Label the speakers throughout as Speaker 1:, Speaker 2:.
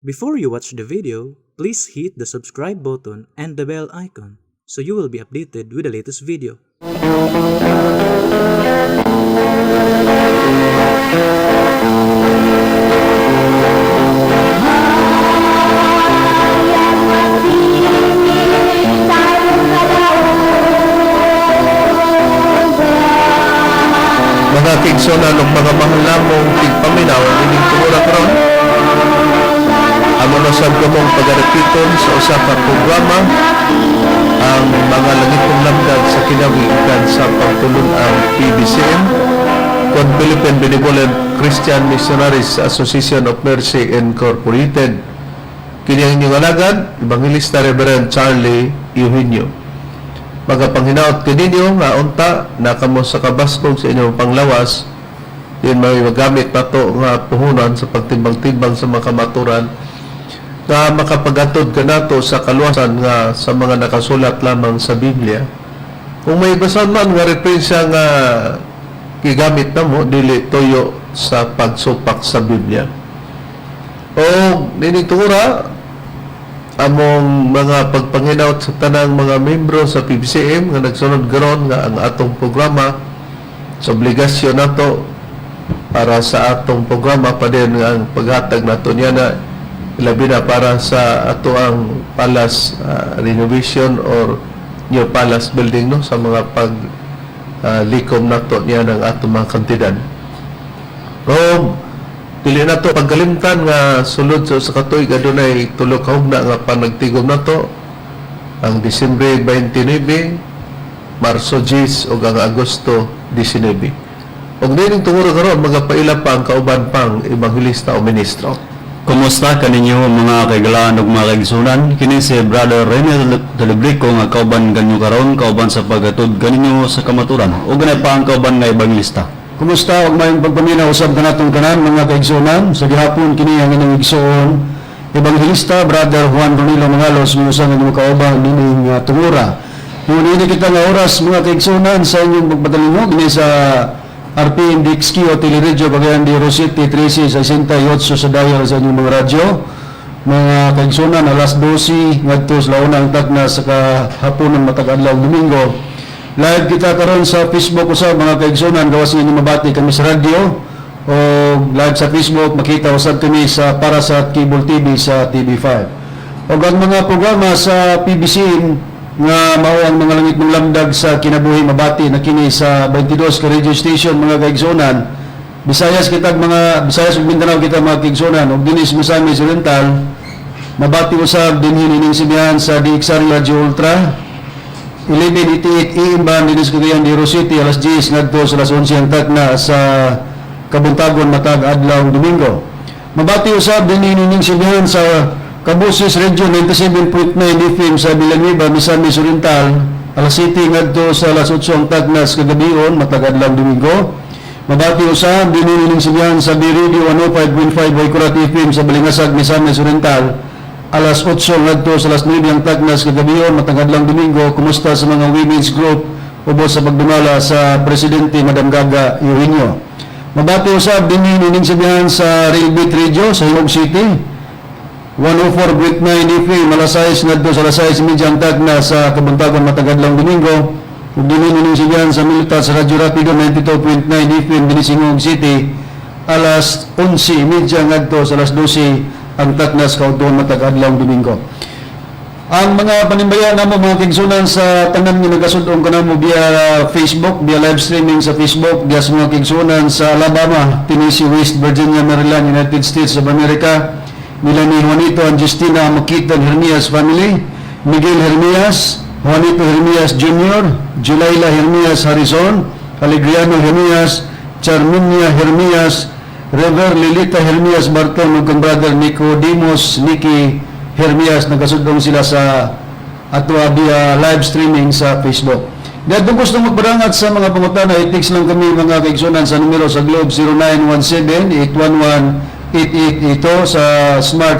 Speaker 1: Before you watch the video, please hit the subscribe button and the bell icon so you will be updated with the latest video.
Speaker 2: Mga kaigsuonan ug mga mahal namong tigpaminaw, ining tungura karon amo na sad kamong pagarapiton sa usa ka programa, ang mga langitong lamdag sa kinabuhi kan sa pagtulun-ang PBCM kon Philippine Benevolent Christian Missionaries Association of Mercy Incorporated. Kini ang inyong alagad, Evangelista Reverend Charlie Eugenio. Magapanghinaot kaninyo nga unta na kamo sa kabaskog sa inyong panglawas din may magamit nato nga puhunan sa pagtimbang-timbang sa mga kamaturan nga makapagatod kanato sa kaluwasan nga sa mga nakasulat lamang sa Biblia. Kung may basan man nga referensya nga gigamit namo, dili tuyo sa pagsupak sa Biblia. O nining tungura, among mga pagpanginaot sa tanang mga membro sa PBCM nga nagsunod karon nga ang atong programa sa obligasyon nato para sa atong programa pa din nga ang paghatag nato niya na ilabi na para sa ato ang palace renovation or new palace building, no, sa mga pag likom nato niya ng atong mga kantidad. O dili nato pagkalimtan nga sulod sa usa ka tuig adunay tulo ka hugna nga panagtigom nato, ang Disyembre 29, Marso 10 ug ang Agosto 19. Ug nining tungura karon magapaila pa ang kauban pang ebanghelista o ministro.
Speaker 3: Kumusta kaninyo, mga kaigalaan ug mga kaigsunan? Kini si Brother Rene Delibrico nga kauban kanyo karon, kauban sa paghatod kaninyo sa kamaturan. Ug ganay pa ang kauban nga ebanghilista.
Speaker 4: Kumusta ug maayong pagpaminaw usab kanatong tanan, mga kaigsuonan. Sa gihapon, kini ang inyong igsoon, Ebanghelista Brother Juan Ronilo Mangalos, nga usa nga inyong kauban nining tungura. Ngunit kita nga oras, mga kaigsuonan, sa inyong pagpatalingog ni sa RPN DXQ Teleradyo Cagayan de Oro City, 1368 sa dial sa inyong mga radyo. Mga kaigsuonan, alas 12 ngadto sa launa ang tagna sa kahaponon matag adlaw Domingo. Live kita karon sa Facebook usab, mga kaigsuonan, gawas inyo mabati kami sa radyo o live sa Facebook, makita usab kami sa para sa cable TV sa TV5. Og ang mga programa sa PBC nga mao ang mga langit mong lamdag sa kinabuhi, mabati na kini sa 22 ka radio station, mga kaigsuonan. Visayas kita, mga Visayas ug Mindanao kita, mga kaigsuonan, ug dinhi sa Misamis Oriental mabati usab dinhi nining sibihan sa DXR Radio Ultra 1188 AM band dinhi sa Cagayan de Oro City, alas 10 ngadto sa alas 11 ang tagna sa kabuntagon matag adlaw Domingo. Mabati usab dinhi nining sibihan sa Kabusis Radio 97.9 FM sa Villanueva, Misamis Oriental, alas 7 ngadto sa alas 8 ang tagna sa kagabion matag adlaw Domingo. Mabati usab dinhi nining sibihan sa B Radio 105.5 Waikurat FM sa Balingasag, Misamis Oriental, alas 8 ngadto sa alas 9 ang tagnas kagabion matag adlaw Domingo. Kumusta sa mga women's group ubos sa pagdumala sa Presidente Madam Gaga Eugenio. Mabati usab dinhi nining sibihan sa Railbit Radio sa Gingoog City 104.9 FM, alas 6 ngadto sa alas 6:30 ang tagna sa kabuntagon matag adlaw Domingo. Ug dinhi nining sibihan sa Militar sa Radyo Rapido 92.9 FM dinhi sa Gingoog City, alas 11:30 ngadto sa alas 12 ang taknas kaudtoon matag adlaw Domingo. Ang mga panimbayan namo, mga kaigsuonan, sa tanan nga nagasud-ong kanamo via Facebook, via live streaming sa Facebook, via sa mga kaigsuonan sa Alabama, Tennessee, West Virginia, Maryland, United States of America, nila ni Juanito and Justina Makitan Hermias family, Miguel Hermias, Juanito Hermias Jr., Julayla Hermias Harrison, Alegriano Hermias, Charminia Hermias, Rever Lilita Hermias Barton ug kang brother Nicodemus Nicky Hermias, nagasudong sila sa ato via live streaming sa Facebook. Dahil gusto magpadangat sa mga pangutana, i-text lang kami, mga kaigsunan, sa numero sa Globe 0917-811-8882, sa Smart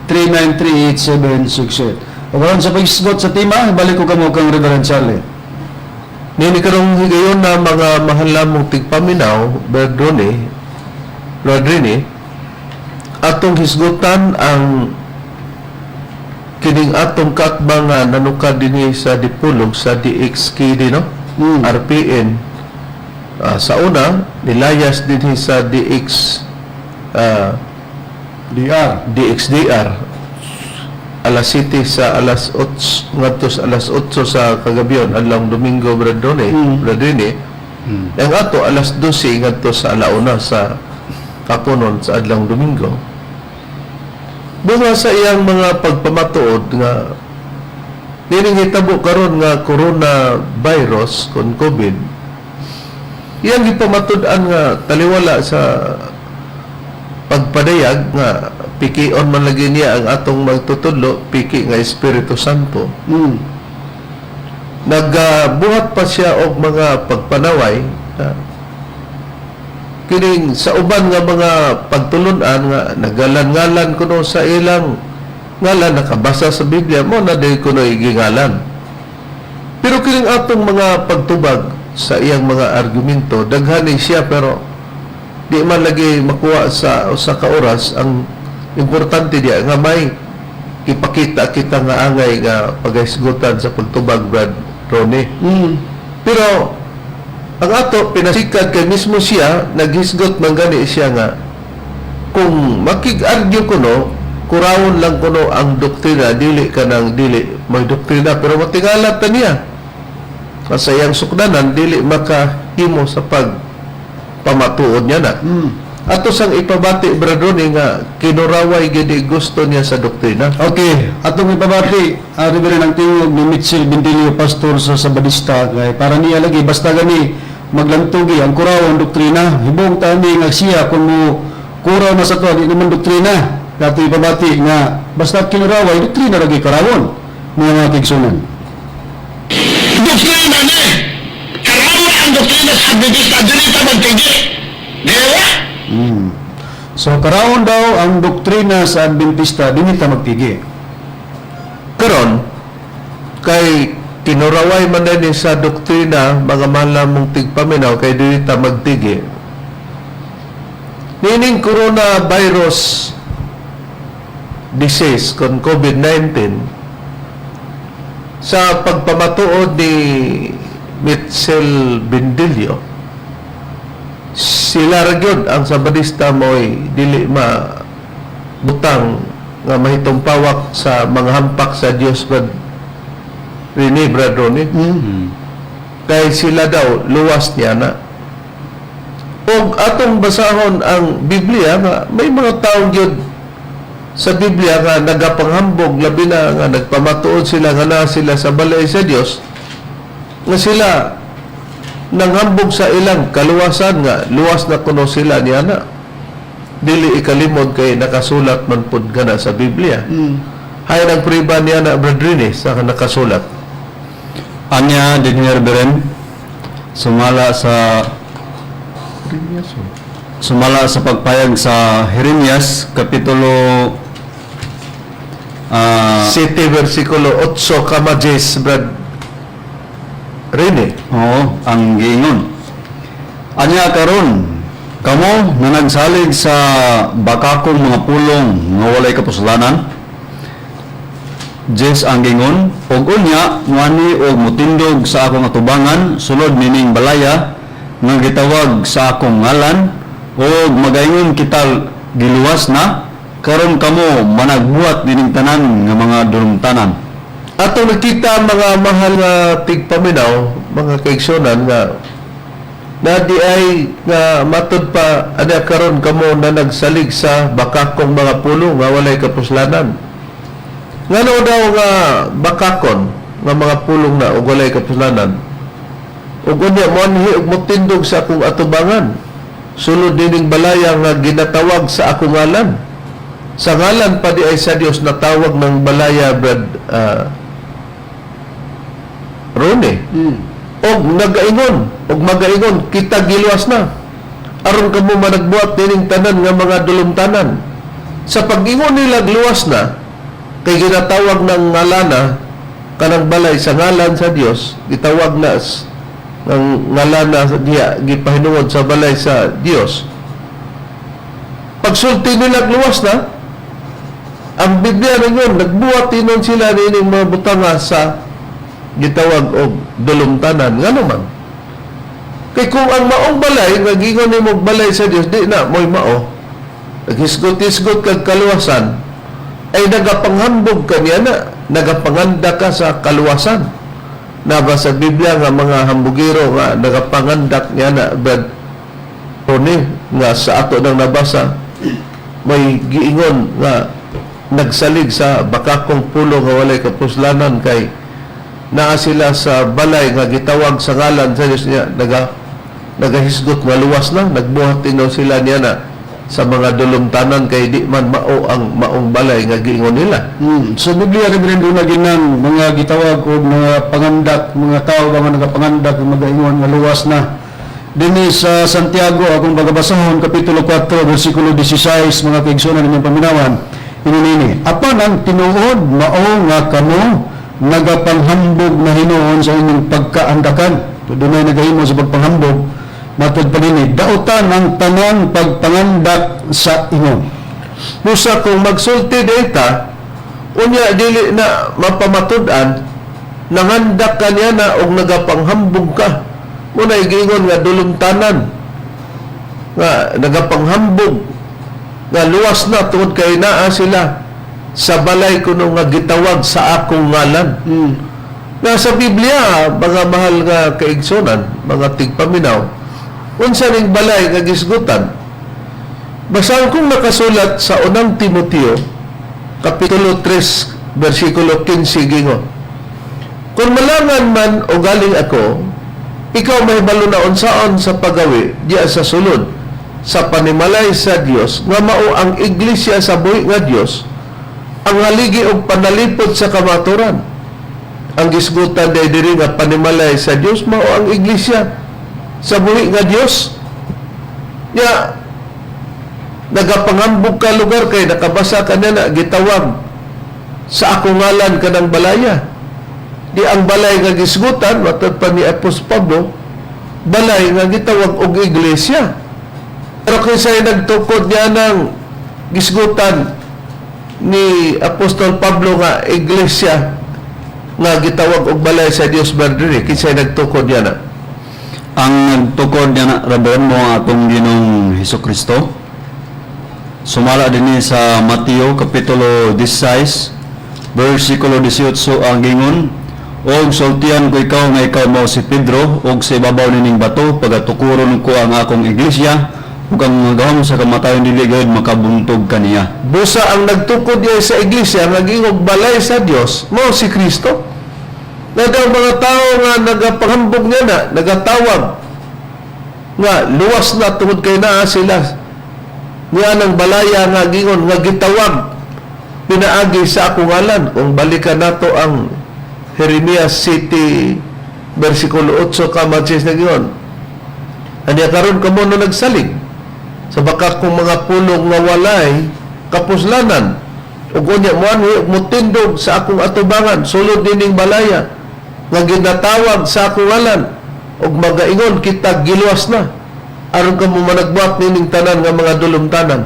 Speaker 4: 0908-393-8768. O karon sa paghisgot sa tema, balik ko kamo kang Reverend Charlie.
Speaker 2: Nini karong higayon na, mga mahal namong tigpaminaw, Berdone, Rodrini, Atong hisgutan ang kining atong kaatbang nga nanukad dinhi sa Dipolog sa DXKD, no? RPN. Sa una nilayas dinhi sa DX
Speaker 4: DR.
Speaker 2: DXDR alas 7 sa alas 8 ngadto sa alas 8 sa kagabion adlawng Domingo, Brad Ronnie, Brad Rene. Ang ato alas 12 ngadto sa alauna sa kapunon sa adlawng Domingo. Bunga sa iyang mga pagpamatuod nga nining hitabo karon nga coronavirus kon COVID, iyang gipamatud-an nga taliwala sa pagpadayag nga pikion man lagi niya ang atong magtutudlo, piki nga Espiritu Santo. Nagbuhat pa siya og mga pagpanaway na kining sa uban nga mga pagtulun-an nga nagalan-ngalan kuno sa ilang ngalan, nakabasa sa Biblia mo na dahil kuno igingalan. Pero kining atong mga pagtubag sa iyang mga argumento, daghan ni siya, pero di man lagi makuha sa usa ka oras. Ang importante diya nga may ipakita kita nga angay nga paghisgutan sa pagtubag, Brad Ronnie. Pero ang ato pinasikat kay mismo siya naghisgot man gani siya nga kung makig-argue kuno, kurawon lang kuno ang doktrina, dili ka nang dili may doktrina, pero matingala ta niya sa iyang sukdanan, dili makahimo sa pagpamatuod niya na. Ato sang ipabati, Brad Ronnie, nga kinuraway gid gusto niya sa doktrina.
Speaker 4: Okay, atong ipabati, Reverend, ang tingog ni Mitchell Bendilio, pastor sa Sabadista, kay para niya lagi basta gani maglantugi ang kuraw ang doktrina. Hibong tani nga siya kung mo kuraw na sa to, di naman doktrina. Ato ipabati nga basta kinuraway, doktrina lagi karawon mga kaigsunan.
Speaker 5: Doktrina ni. Karawa ang doktrina sa Adventista, dili ta magtigi. Dewa?
Speaker 4: So karawon daw ang doktrina sa Adventista, dinhi ta magtigi.
Speaker 2: Karon kay kinuraway man din sa doktrina, mga mahal mong tigpaminaw, kay dili ta magtigi. Nining coronavirus disease kon COVID-19, sa pagpamatuod ni Mitchell Bendilio, sila ra gyud ang Sabadista mo'y dili ma butang nga mahitumpawak sa mga hampak sa Dios, Brad Rene, Brad Ronnie. Kay sila daw luwas niya na. Og atong basahon ang Biblia nga may mga tawo gyud sa Biblia nga nagapanghambog, labi na nga nagpamatuod sila nga naa sila sa balay sa Dios, nga sila nanghambog sa ilang kaluwasan nga luwas na kuno sila niya na. Dili ikalimod kay nakasulat man pud kana sa Biblia. Hay ang priba niya na, Brad Rene, sa nakasulat.
Speaker 3: Anya din, Reverend, sumala sa pagpayag sa Jeremias kapitulo
Speaker 2: 7 versikulo 8 kama 10, Brad Rene.
Speaker 3: Oo, ang giingon. Anya karon, kamo na nagsalig sa bakakong mga pulong nga walay kapuslanan, Jes ang gingon, og unya muani og mutindog sa akong atubangan sulod nining balaya nga gitawag sa akong ngalan og magaingon kita giluwas na, karon kamo managbuhat nining tanan nga mga dulumtanan.
Speaker 2: Atong nakita, mga mahal nga tigpaminaw, mga kaigsunan, nga na di ay nga matud pa ana, karon kamo na nagsalig sa bakakong mga pulong nga walay kapuslanan. Ngano daw nga bakakon nga mga pulong na ug walay kapuslanan? Ug unya moanhi ug motindog sa akong atubangan sulod dining balaya nga ginatawag sa akong ngalan. Sa ngalan pa di ay sa Dios natawag ng balaya, Brad Rone. Og nagaingon og magaingon kita giluwas na, aron kamo managbuhat dining tanan nga mga dulumtanan. Sa pag-ingon nila luwas na kay ginatawag ng ngalana kanang balay sa ngalan sa Dios, gitawag na ng ngalana sa diya gipahinuod sa balay sa Dios. Pagsulti nila luwas na, ang Biblia ningon, nagbuhat tinon sila nining mga butanga sa gitawag og dulumtanan. Ngano man? Kay kung ang maong balay, nagingon nimo balay sa Dios, di na mo'y mao. Naghisgot-hisgot kag kaluwasan, ay nagapanghambog ka niya na, nagapanganda ka sa kaluwasan. Naba sa Biblia nga mga hambugero nga nagapangandak niya na, Brad Tony, nga sa ato nang nabasa, may giingon nga nagsalig sa bakakong pulo nga walay kapuslanan kay naa sila sa balay nga gitawag sa ngalan sa Dios niya, nagahisgot nga luwas na, nagbuhat tinaw sila niya na sa mga dulumtanan kay di man mao ang maong balay nga giingon nila.
Speaker 4: Sa Biblia, Reverend, una ginang mga gitawag og mga pangandak, mga tao ba nga nagapangandak nga magaingon nga luwas na. Dinhi sa Santiago, akong bagabasahon, Kapitulo 4, versikulo 16, mga kaigsunan ninyong paminawan, inini: "Apan ang tinuod mao nga kamo nagapanghambog na hinuon sa inyong pagkaandakan." So, dunay nagahimo sa pagpanghambog, matod pa dinhi, "Dautan ang tanang pagpangandak sa ingon."
Speaker 2: Busa kung magsulti data, unya dili na mapamatud-an, nangandak ka niya na og nagapanghambog ka. Muna giingon nga dulumtanan, nga nagapanghambog, nga luwas na tungod kay naa sila sa balay kuno nga gitawag sa akong ngalan. Nga sa Biblia, mga mahal nga kaigsonan, mga tigpaminaw, unsa ning balay nga gisgutan? Basahan kong nakasulat sa Unang Timoteo, Kapitulo 3, versikulo 15 gingon: "Kung malangan man o galing ako, ikaw mahibalo na unsaon sa pagawi diya sa sulod sa panimalay sa Dios nga mao ang iglesia sa buhi nga Dios, ang haligi og panalipod sa kamaturan." Ang gisgutan day diri nga panimalay sa Dios mao ang iglesia sa buhi nga Dios. Ya nagapangambog ka lugar kay nakabasa ka na gitawag sa akong ngalan kanang balaya. Di ang balay nga gisgutan, matod pa ni Apostol Pablo, balay nga gitawag og iglesia. Pero kinsay nagtukod niya ng gisgutan ni Apostol Pablo nga iglesia nga gitawag og balay sa Dios, Brother? Kinsay nagtukod niya na?
Speaker 3: Ang nagtukod niya na, Reverend, mo ang atong Ginoong Hesus Kristo. Sumala dinhi sa Mateo Kapitulo 16 versikulo 18 ang gingon: "Og sultian ko ikaw nga ikaw mao si Pedro, ug sa ibabaw nining bato pagatukuron ko ang akong iglesia, ug ang mga gahom sa kamatayon dili gayud makabuntog kaniya."
Speaker 2: Busa ang nagtukod niya sa iglesia nga giingog balay sa Dios mao si Kristo. Nga daw mga tao nga nagapanghambog niya na, nagatawag nga luwas na tungod kay naa sila niya ng balaya nga gingon nga gitawag pinaagi sa akong ngalan. Kung balikan nato ang Jeremias City versikulo 8 kama 10 na gingon: "Anya karon kamo no nagsalig sa baka kong mga pulong nga walay kapuslanan ug unya moanhi ug motindog sa akong atubangan sulod nining balaya nga ginatawag sa akong ngalan ug magaingon kita giluwas na, aron kamo managbuhat nining tanan nga mga dulumtanan."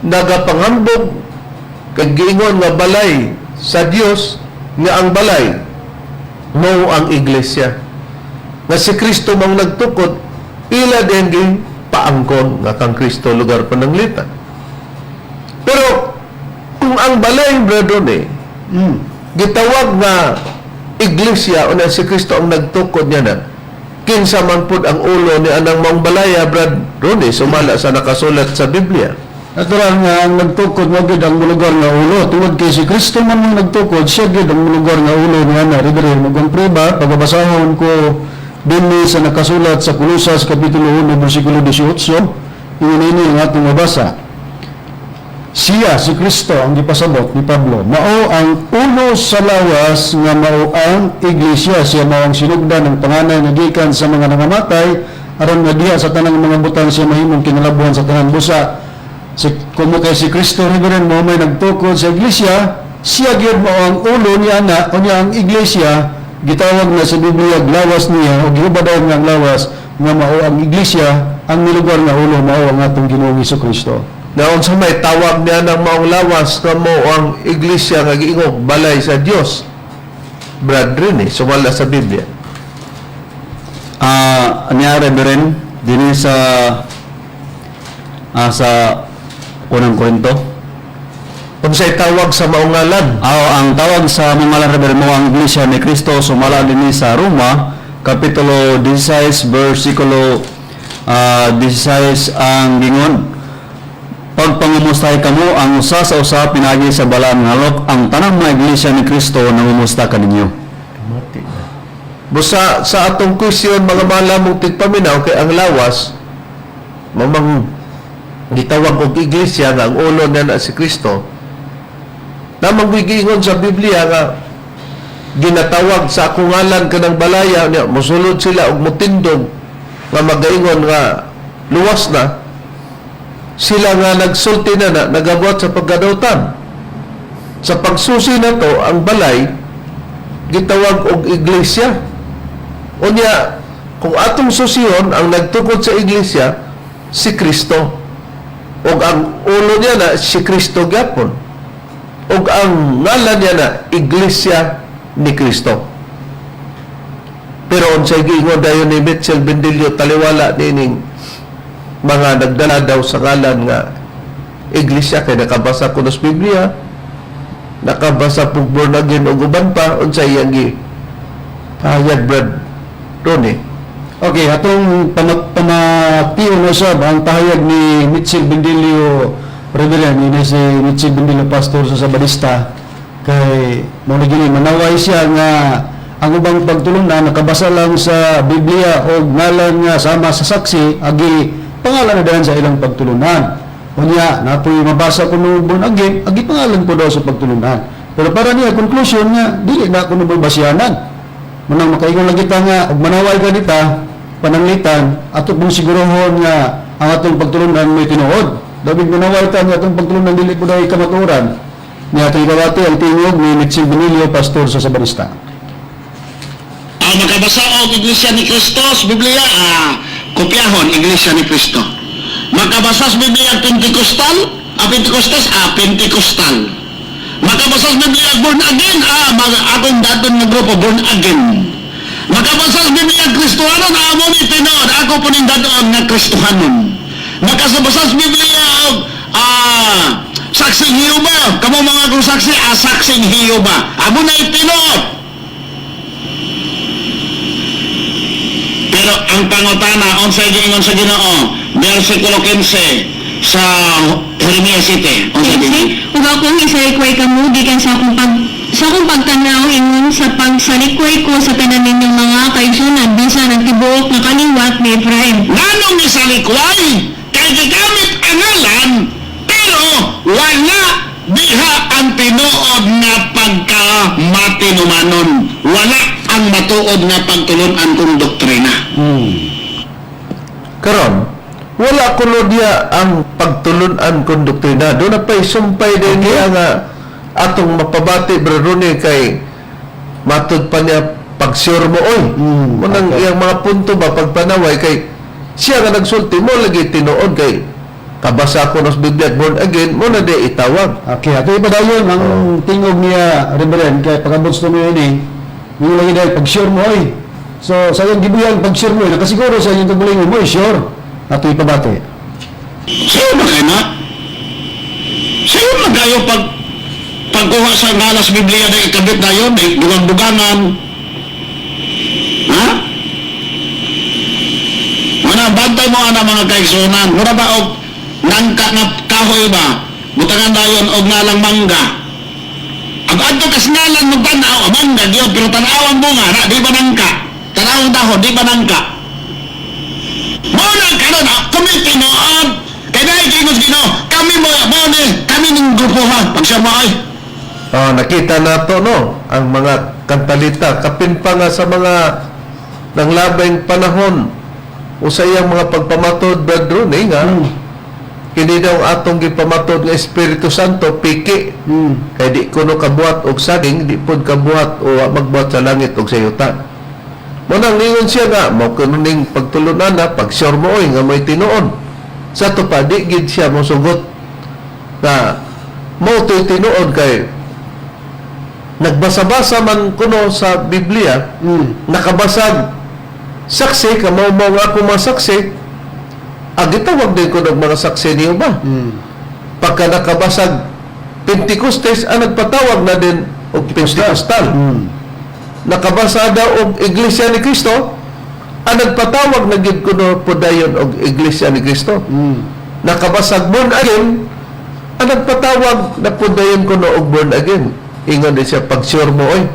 Speaker 2: Nagapanghambog kag giingon nga balay sa Dios, nga ang balay mao ang iglesia nga si Kristo mang nagtukod, ila din gi paangkon nga kang Kristo lugar pananglitan. Pero kung ang balay, brother, eh, gitawag nga iglesia o na si Kristo ang nagtukod niya na, kinsa man pud ang ulo ni anang maong balaya, Brad Ronnie, sumala sa nakasulat sa Biblia?
Speaker 4: Natural nga ang nagtukod mo gid ang lugar nga ulo tungod kay si Kristo man ang nagtukod, siya gid ang lugar nga ulo niya na, Reverend. Ug ang prueba pagabasahon ko dinhi sa nakasulat sa Kolosas Kapitulo 1 versikulo 18, ingon ini ang atong mabasa: "Siya, si Kristo, ang gipasabot ni Pablo, mao ang ulo sa lawas nga mao ang iglesia. Siya mao ang sinugdan, ng panganay nga gikan sa mga nangamatay, aron nga diha sa tanang mga butang siya mahimong kinalabuhan sa tanan." Busa si kumo kay si Kristo, Reverend, mao may nagtukod sa iglesia, siya gyud mao ang ulo niya na unya ang iglesia gitawag na sa Biblia lawas niya o gihubad nga ang lawas nga mao ang iglesia. Ang nilugar nga ulo mao ang atong Ginoong Kristo.
Speaker 2: Na unsa may tawag niya ng maong lawas nga mo ang iglesia nga giingog balay sa Dios? Brethren eh, sumala sa Biblia.
Speaker 3: Niya, Reverend, dinhi sa sa unang Korinto.
Speaker 2: Unsay tawag sa maong ngalan?
Speaker 3: Aw, ang tawag sa mga ngalan, Reverend, mo ang Iglesia ni Cristo sumala dinhi sa Roma, Kapitulo 16, versikulo 16 ang gingon. Pagpangumustay kamo ang usa sa usa pinagi sa balaan nga alok, ang tanang mga iglesia ni Kristo nangumusta kaninyo.
Speaker 2: Mati na. Busa sa atong question, mga malamong tigpaminaw, kay ang lawas mamang gitawag og iglesia nga ang ulo niya na si Kristo. Namang giingon sa Biblia nga ginatawag sa akong ngalan kanang balaya niya, mosulod sila og motindog nga magaingon nga luwas na sila nga nagsulti na na nagabuhat sa pagkadawtan. Sa pagsusi na to, ang balay gitawag og iglesia. Unya, kung atong susiyon, ang nagtukod sa iglesia si Kristo, ug ang ulo niya na si Kristo gyapon, ug ang ngalan niya na Iglesia ni Kristo. Pero unsay giingon dayon ni Mitchell Bendillo taliwala nining mga nagdala daw sa ngalan nga iglesia, kay nakabasa ko sa Biblia, nakabasa pug born again ug uban pa, unsay iyang gi pahayag, Brad Tony?
Speaker 4: Okay, atong pamation usab ang pahayag ni Mitchell Bendilio, Reverend, ini si Mitchell Bendilio, pastor sa Sabadista, kay mo na gini manaway siya nga ang ubang pagtulong-an nakabasa lang sa Biblia o ngalan nga sama sa saksi agi pangalan na dayon sa ilang pagtulunan. Unya, napoy mabasa kuno born again, agi pangalan po daw sa pagtulunan. Pero para niya conclusion nga dili na kuno basihanan. Manang makaingon lang kita nga og manaway ka dita pananglitan ato pong sigurohon nga ang atong pagtulunan may tinuod. Dabig manaway ta nga atong pagtulunan dili po daw kamatuoran. Niya atong ikawati ang tingog ni Mitchell Benilio, pastor sa Sabarista.
Speaker 5: Ang makabasa og Iglesia ni Cristo sa Biblia, kopyahon Iglesia ni Cristo. Makabasa sa Biblia Pentecostal, Pentecostes, Pentecostal. Makabasa sa Biblia born again, akong daton nga grupo born again. Makabasa sa Biblia Kristohanon, mo ni tinuod, ako po ning daton nga Kristohanon. Makabasa sa Biblia og saksing Jehova, kamo mga kong saksi, saksing Jehova. Amo na tinuod. Pero ang pangutana, unsay giingon sa Ginoo, versikulo 15 sa Jeremias 7. Unsay giingon?
Speaker 6: Ug akong isalikway kamo gikan sa akong pagtanaw ingon sa pagsalikway ko sa tanan ninyong mga kaigsunan bisan ang tibuok nga kaliwat ni Efraim.
Speaker 5: Nganong isalikway? Kay gigamit ang ngalan, pero wala diha ang tinuod nga pagkamatinumanon. Wala ang matuod nga pagtulun-an kong doktrina.
Speaker 2: Karon, wala kuno diya ang pagtulun-an kung doktrina. Doon na pa'y sumpay din niya nga atong mapabati, Brad Ronnie, kay matud pa niya pag-sure mo, oy. Munang iyang mga punto ba, pagpanaway, kay siya nga nagsulti mo lagi tinuod kay kabasa ko ng Biblia at born again mo na di itawag.
Speaker 4: Okay, ato ipadayon ang tingog niya, Reverend, kay pag-abot sa tumiyo ini, yung lagi dahil pag-sure mo, oy. So, sa iyong gibuyan, pag-sure mo, oy, nakasiguro sa iyong kagulingon mo, oy, sure. Ato ipabati.
Speaker 5: Sa'yo ba kayo na? Sa'yo ba kayo pagkuha sa ngalas Biblia na ikabit na yun, eh, dugang-dugangan? Ha? Mana, bantay mo ana mga kaigsunan. Mura ba og nangka nga kahoy ba? Butangan dayon og ngalang mangga. Ang adto kas ngalan magtanaw, ah, mangga gyud, pero tanaw ang bunga, na, di ba nangka? Tanaw ang dahon, di ba nangka? Mao na karon kami tinuod. Kay dahil kay Ginoo, kami mo ni kami ning grupo ha. Pag siya mo ay
Speaker 2: Oh, nakita nato no ang mga kantalita kapin pa nga sa mga nanglabing panahon o sa iyang mga pagpamatod, Brad Rooney, nga kini daw ang atong gipamatod nga Espiritu Santo piki kay di kuno kabuhat og saging, di pod kabuhat o magbuhat sa langit og sa yuta. Mo nang ningon siya nga mao kuno ning pagtulunan na pag sure mo oy nga may tinuod. Sa ato pa di gid siya mosugot na mao to'y tinuod kay nagbasa-basa man kuno sa Biblia, nakabasag saksi kamo mo nga ako mga saksi, gitawag din ko ng mga saksi niyo ba? Pagka nakabasag Pentecostes, ang nagpatawag na din og Pentecostal. Nakabasa daw og Iglesia ni Cristo, ang nagpatawag na gid kuno podayon og Iglesia ni Cristo. Nakabasag born again, ang nagpatawag na podayon kuno og born again. Ingon din siya, pag sure mo oy.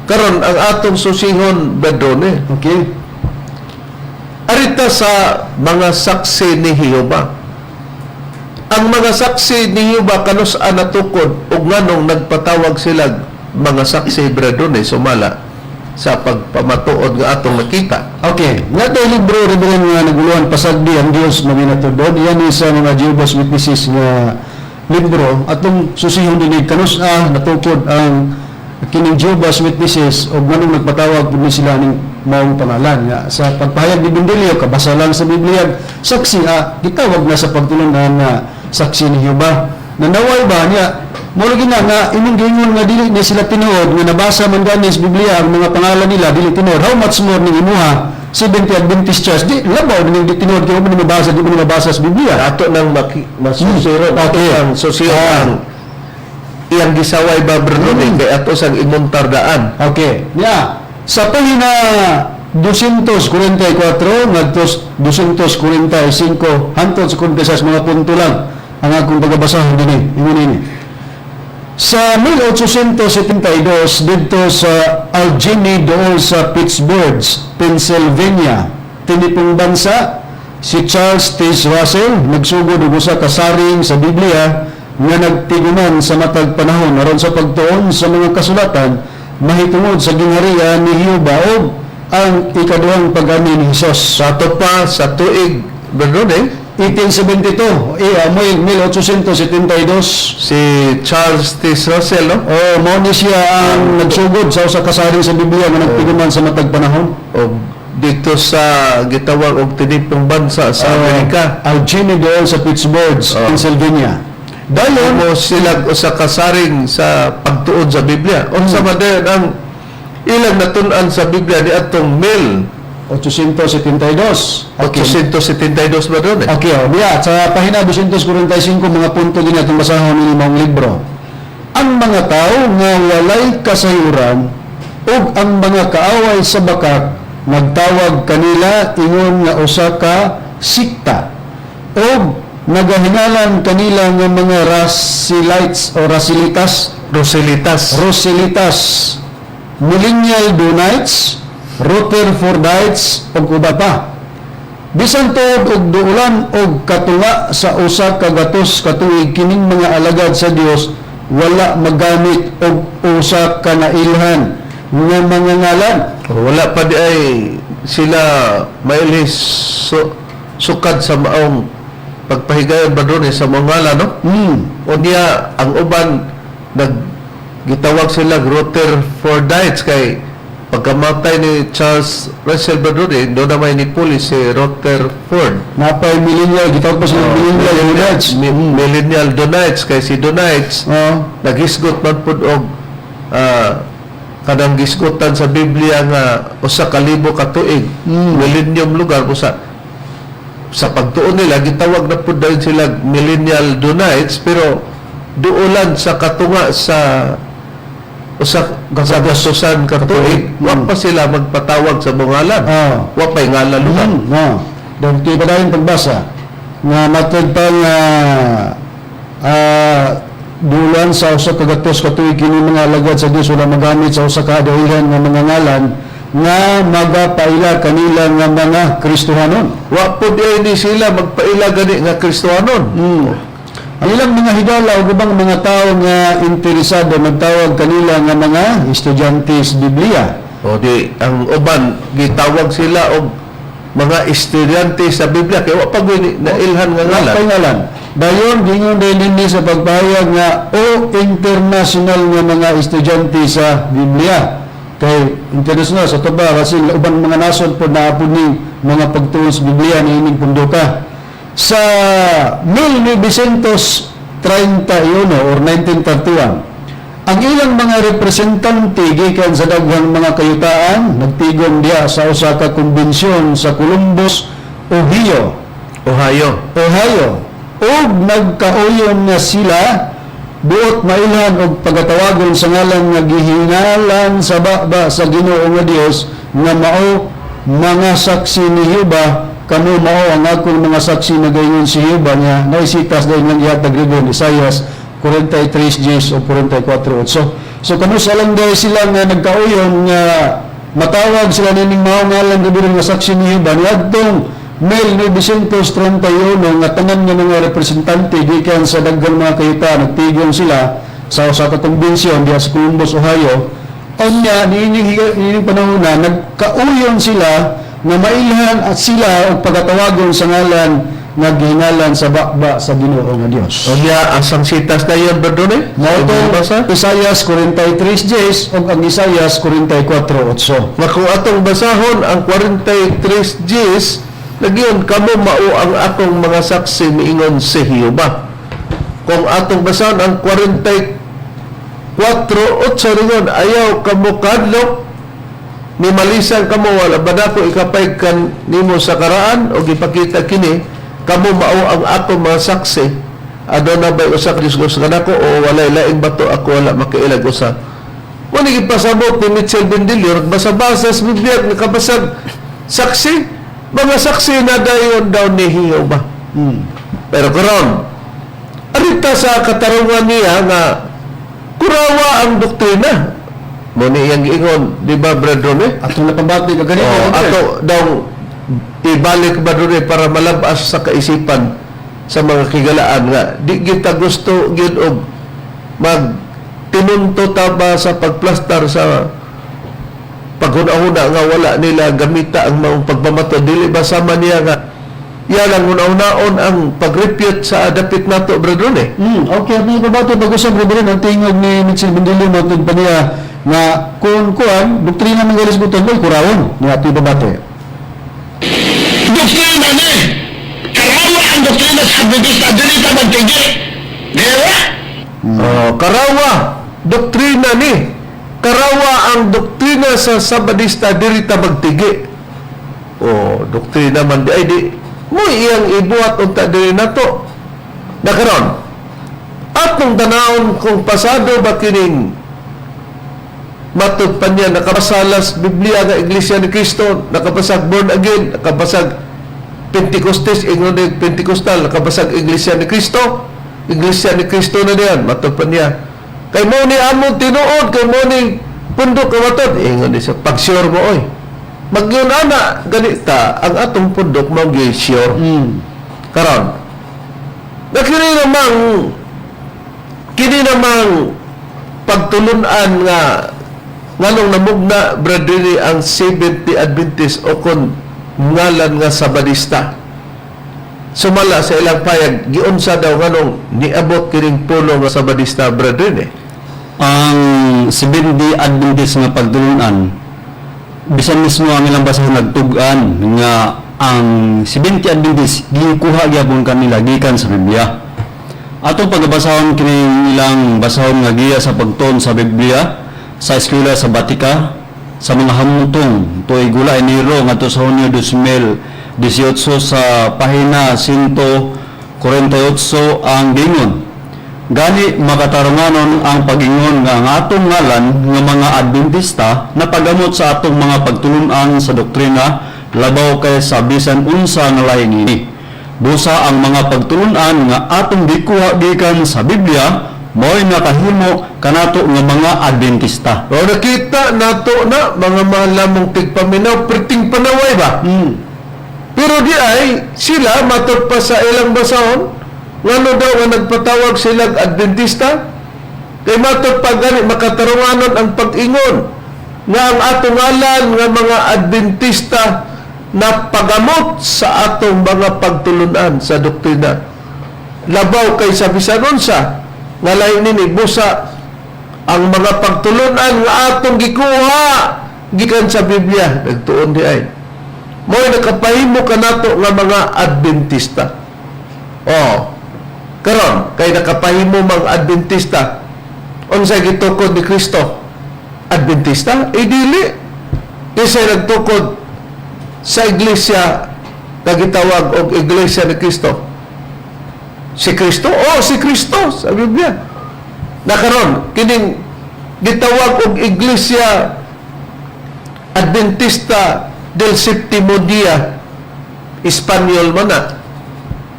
Speaker 2: Karon ang atong susihon bedone. Arita sa mga saksi ni Jehova. Ang mga saksi ni Jehova kanus natukod ug nganong nagpatawag sila mga saksi, Bradone, sumala sa pagpamatuod nga atong nakita?
Speaker 4: Okay, nga tayo libro, Reverend, nga naguluhan pasagdi ang Dios maminatudon. Yan isa mga Jehovah's Witnesses nga libro. Atong susihon dinig kanus a natukod ang kining Jehovah's Witnesses o nganong nagpatawag pud ni sila ning maong pangalan nga sa pagpahayag ni Bindilio kabasa lang sa Biblia saksi gitawag na sa pagtulunan nga saksi ni Jehova. Nanaway ba niya mo lagi na nga imong giingon nga dili ni sila tinuod nga nabasa man gani sa Biblia ang mga pangalan nila dili tinuod, how much more ning imuha Seventh Adventist Church di labaw ning di tinuod kay mo mabasa, di mo mabasa sa Biblia?
Speaker 2: Ato nang masusiro, ato ang susiro ang iyang gisaway ba, Bradone, kay ato sang imuntardaan.
Speaker 4: Okay. Yeah. Sa pahina 244 ngadto 245 hantod sa 46, mga punto lang ang akong pagabasahon dinhi. Ingon ini. Sa 1872 didto sa Allegheny duol sa Pittsburgh, Pennsylvania, tinipong bansa, si Charles T. Russell nagsugod og usa ka saring sa Biblia nga nagtiguman sa matag panahon aron sa pagtuon sa mga kasulatan mahitungod sa gingharian ni Jehova ug ang ikaduhang pag-ani ni Hesus.
Speaker 2: Sa ato pa sa tuig, Bradone,
Speaker 4: 1872, moy 1872.
Speaker 2: Si Charles T. Russell, no?
Speaker 4: Oh, mao ni siya ang nagsugod sa usa ka saring sa Biblia nga nagtiguman sa matag panahon.
Speaker 2: O dito sa gitawag og tinipong bansa sa Amerika.
Speaker 4: Allegheny doon sa Pittsburgh, Pennsylvania.
Speaker 2: Dayon mo sila usa ka saring sa pagtuon sa Biblia. Unsa man dayon ang ilang natun-an sa Biblia ni atong mil
Speaker 4: 872. Okay.
Speaker 2: 872 ba doon eh?
Speaker 4: Okay, oh, yeah, sa pahina 245 mga punto din atong basahon ini maong libro. Ang mga tao nga walay kasayuran ug ang mga kaaway sa bakak nagtawag kanila ingon nga usa ka sikta ug nagahinalan kanila nga mga Russellites o Russelitas.
Speaker 2: Roselitas.
Speaker 4: Roselitas, Millennial Downites, Rutherfordites ug uban pa. Bisan tuod og duulan og katunga sa 100 ka tuig kining mga alagad sa Dios wala magamit og usa ka nailhan nga mga ngalan.
Speaker 2: Wala pa di ay sila mailis sukad sa maong pagpahigayon ba doon eh, sa mga ngalan, no? Unya, ang uban, nag gitawag sila Rutherfordites kay pagkamatay ni Charles Russell Bradbury, doon naman ni pulis si Rutherford.
Speaker 4: Napay millennial, gitawag pa sila millennial Downites.
Speaker 2: Millennial Downites kay si Downites naghisgot man pud og kanang gisgutan sa Biblia nga 1,000 ka tuig, millennium lugar usa sa pagtuon nila gitawag na pud dayon sila Millennial Downites, pero duolan sa katunga sa 1,000 ka tuig wa pa sila magpatawag sa mga. Wa pa'y ngalan lugar.
Speaker 4: No. Dahil kay padayon pagbasa nga matod pa nga dulan sa 100 ka tuig kini mga alagad sa Dios wala magamit sa usa ka dahilan nga mga ngalan nga magapaila kanila nga mga Kristohanon.
Speaker 2: Wa pud ay ni sila magpaila gani nga Kristohanon.
Speaker 4: Ang ilang mga higala o ubang mga tao nga interesado nagtawag kanila nga mga estudyante sa Biblia.
Speaker 2: O di ang uban gitawag sila og mga estudyante sa Biblia kay wa pa gyud nailhan nga ngalan.
Speaker 4: Wala ngalan. Dayon gingon din dinhi sa pagpahayag nga o international nga mga estudyante sa Biblia. Kay international sa tuba kasi uban mga nasod po naa po ni mga pagtuon sa Biblia ni ining punduka. Sa 1931 or 1931, ang ilang mga representante gikan sa daghang mga kayutaan nagtigom diha sa usa ka kumbensyon sa Columbus, Ohio.
Speaker 2: Ohio.
Speaker 4: Ohio. Ug nagkauyon nga sila buot mailhan og pagatawagon sa ngalan nga gihingalan sa baba sa Ginoo nga Dios nga mao mga saksi ni Jehova. Kamo mao ang akong mga saksi, nagaingon si Jehova nga naisitas dahil lang gihatag ribbon Isaias 43:10 o 44:8. So kamo sa lang dahil sila nga nagkauyon nga matawag sila nining mao ngalan gabi nga saksi ni Jehova niadtong 1931 nga tanan nga mga representante gikan sa daghang mga kayuta nagtigom sila sa usa ka kumbensyon diha sa Columbus, Ohio. Unya niining panahon na nagkauyon sila nga mailhan at sila og pagatawagon sa ngalan nga gihingalan sa baba sa Ginoo nga Dios.
Speaker 2: Unya, asang sitas na yun, Brother Ronnie?
Speaker 4: Mao tong
Speaker 2: Basa?
Speaker 4: Isaias 43:10 ug ang Isaias 44:8.
Speaker 2: Nga kung atong basahon ang 43 Gs, nagyon kamo mao ang akong mga saksi, miingon si Jehova. Kung atong basahon ang 44:8 ringon, ayaw kamo kadlok ni malisan kamo, wala ba nako ikapay kan nimo sa karaan o gipakita kini, kamo mao ang akong mga saksi, aduna bay usa ka Dios kanako o walay laing bato, ako wala makailag usa. Mo ni gipasabot ni Mitchell Bendilio, nagbasa-basa sa Biblia, nakabasag saksi, mga saksi na dayon daw ni Jehova. Pero karon, arita sa katarungan niya nga kurawa ang doktrina. Mo ni iyang giingon, di ba, Brad Rone?
Speaker 4: Atong napabati ka ganito.
Speaker 2: Oh, ato daw ibalik ba Rone para malabas sa kaisipan sa mga kigalaan nga di kita gusto gyud og mag tinunto ta ba sa pagplastar sa paghuna-huna nga wala nila gamita ang maong pagpamato, dili ba sama niya nga iya lang huna-hunaon ang pag-refute sa dapit nato, Brad Rone?
Speaker 4: Okay, at napabati pag-usap Reverend ang tingog ni Mitchell Bendilio matod pa niya nga kung kuan doktrina ng galis buton ay kurawon ni ato ibabati.
Speaker 5: Doktrina ni! Karawa ang doktrina sa Adventista, dili ta magtigi. Di ba?
Speaker 2: Oh, karawa doktrina ni. Karawa ang doktrina sa Sabadista, diri ta magtigi. Oh, doktrina man di ay di mo iyang ibuhat unta diri nato. Na karon, atong tanawon kung pasado ba kining matud pa niya nakabasalas Biblia nga Iglesia ni Cristo, nakabasag born again, nakabasag Pentecostes, ingon ni Pentecostal, nakabasag Iglesia ni Cristo, Iglesia ni Cristo na diyan, matud pa niya. Kay mo ni among tinuod, kay mo ni pundok ka matod, ingon ni siya, pag-sure mo oy. Magyun ana, ganita, ang atong pundok mo sure. Karon, na kini namang pagtulunan nga nganong namugna, brethren, ang Seventh Adventist o kon ngalan nga Sabadista sumala sa ilang payag, giunsa daw nganong niabot kining pulo nga Sabadista, brethren?
Speaker 3: Ang Seventh-day Adventist nga pagtulunan, bisan mismo ang ilang basahon nagtug-an nga ang Seventh-day Adventist gikuha gyapon kanila gikan sa Biblia. Atong pagbasahon kining ilang basahon nga giya sa pagtuon sa Biblia sa eskwela sa Batika sa mga hamutong tuig gula Enero ngadto sa Hunyo 2018 sa pahina 148 ang gingon. Gani makatarunganon ang pag-ingon nga ang atong ngalan nga mga Adventista napagamot sa atong mga pagtulunan sa doktrina labaw kay sa bisan unsa nga lahi niini. Busa ang mga pagtulunan nga atong gikuha gikan sa Biblia mao'y nakahimo kanato nga mga Adventista.
Speaker 2: O nakita nato na mga mahal namong tigpaminaw, perting panaway ba? Pero di ay sila matod pa sa ilang basahon ngano daw nga nagpatawag silang Adventista, kay matod pa gani makatarunganon ang pag-ingon nga ang atong ngalan nga mga Adventista na pagamot sa atong mga pagtulunan sa doktrina labaw kay sa bisan unsa nga lahi nini, busa Ang mga pagtulunan nga atong gikuha gikan sa Biblia, nagtuon di ay. Mo'y nakapahimo kanato nga mga Adventista. Oh. Karon, kay nakapahimo mang Adventista, unsay gitukod ni Kristo? Adventista? Eh dili. Kinsay nagtukod sa iglesia nga gitawag og Iglesia ni Kristo? Si Kristo? Oh, si Kristo sa Biblia. Na karon kining gitawag og Iglesia Adventista del Septimo Dia, Espanyol man na.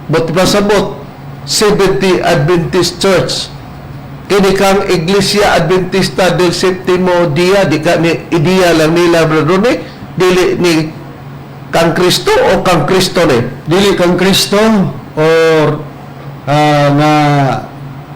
Speaker 2: But pasabot, Seventh-day Adventist Church. Kini kang Iglesia Adventista del Septimo Dia, di ka ni ideya lang nila, Brother Ronnie, dili ni kang Kristo o kang Kristo ni?
Speaker 4: Dili kang Kristo or nga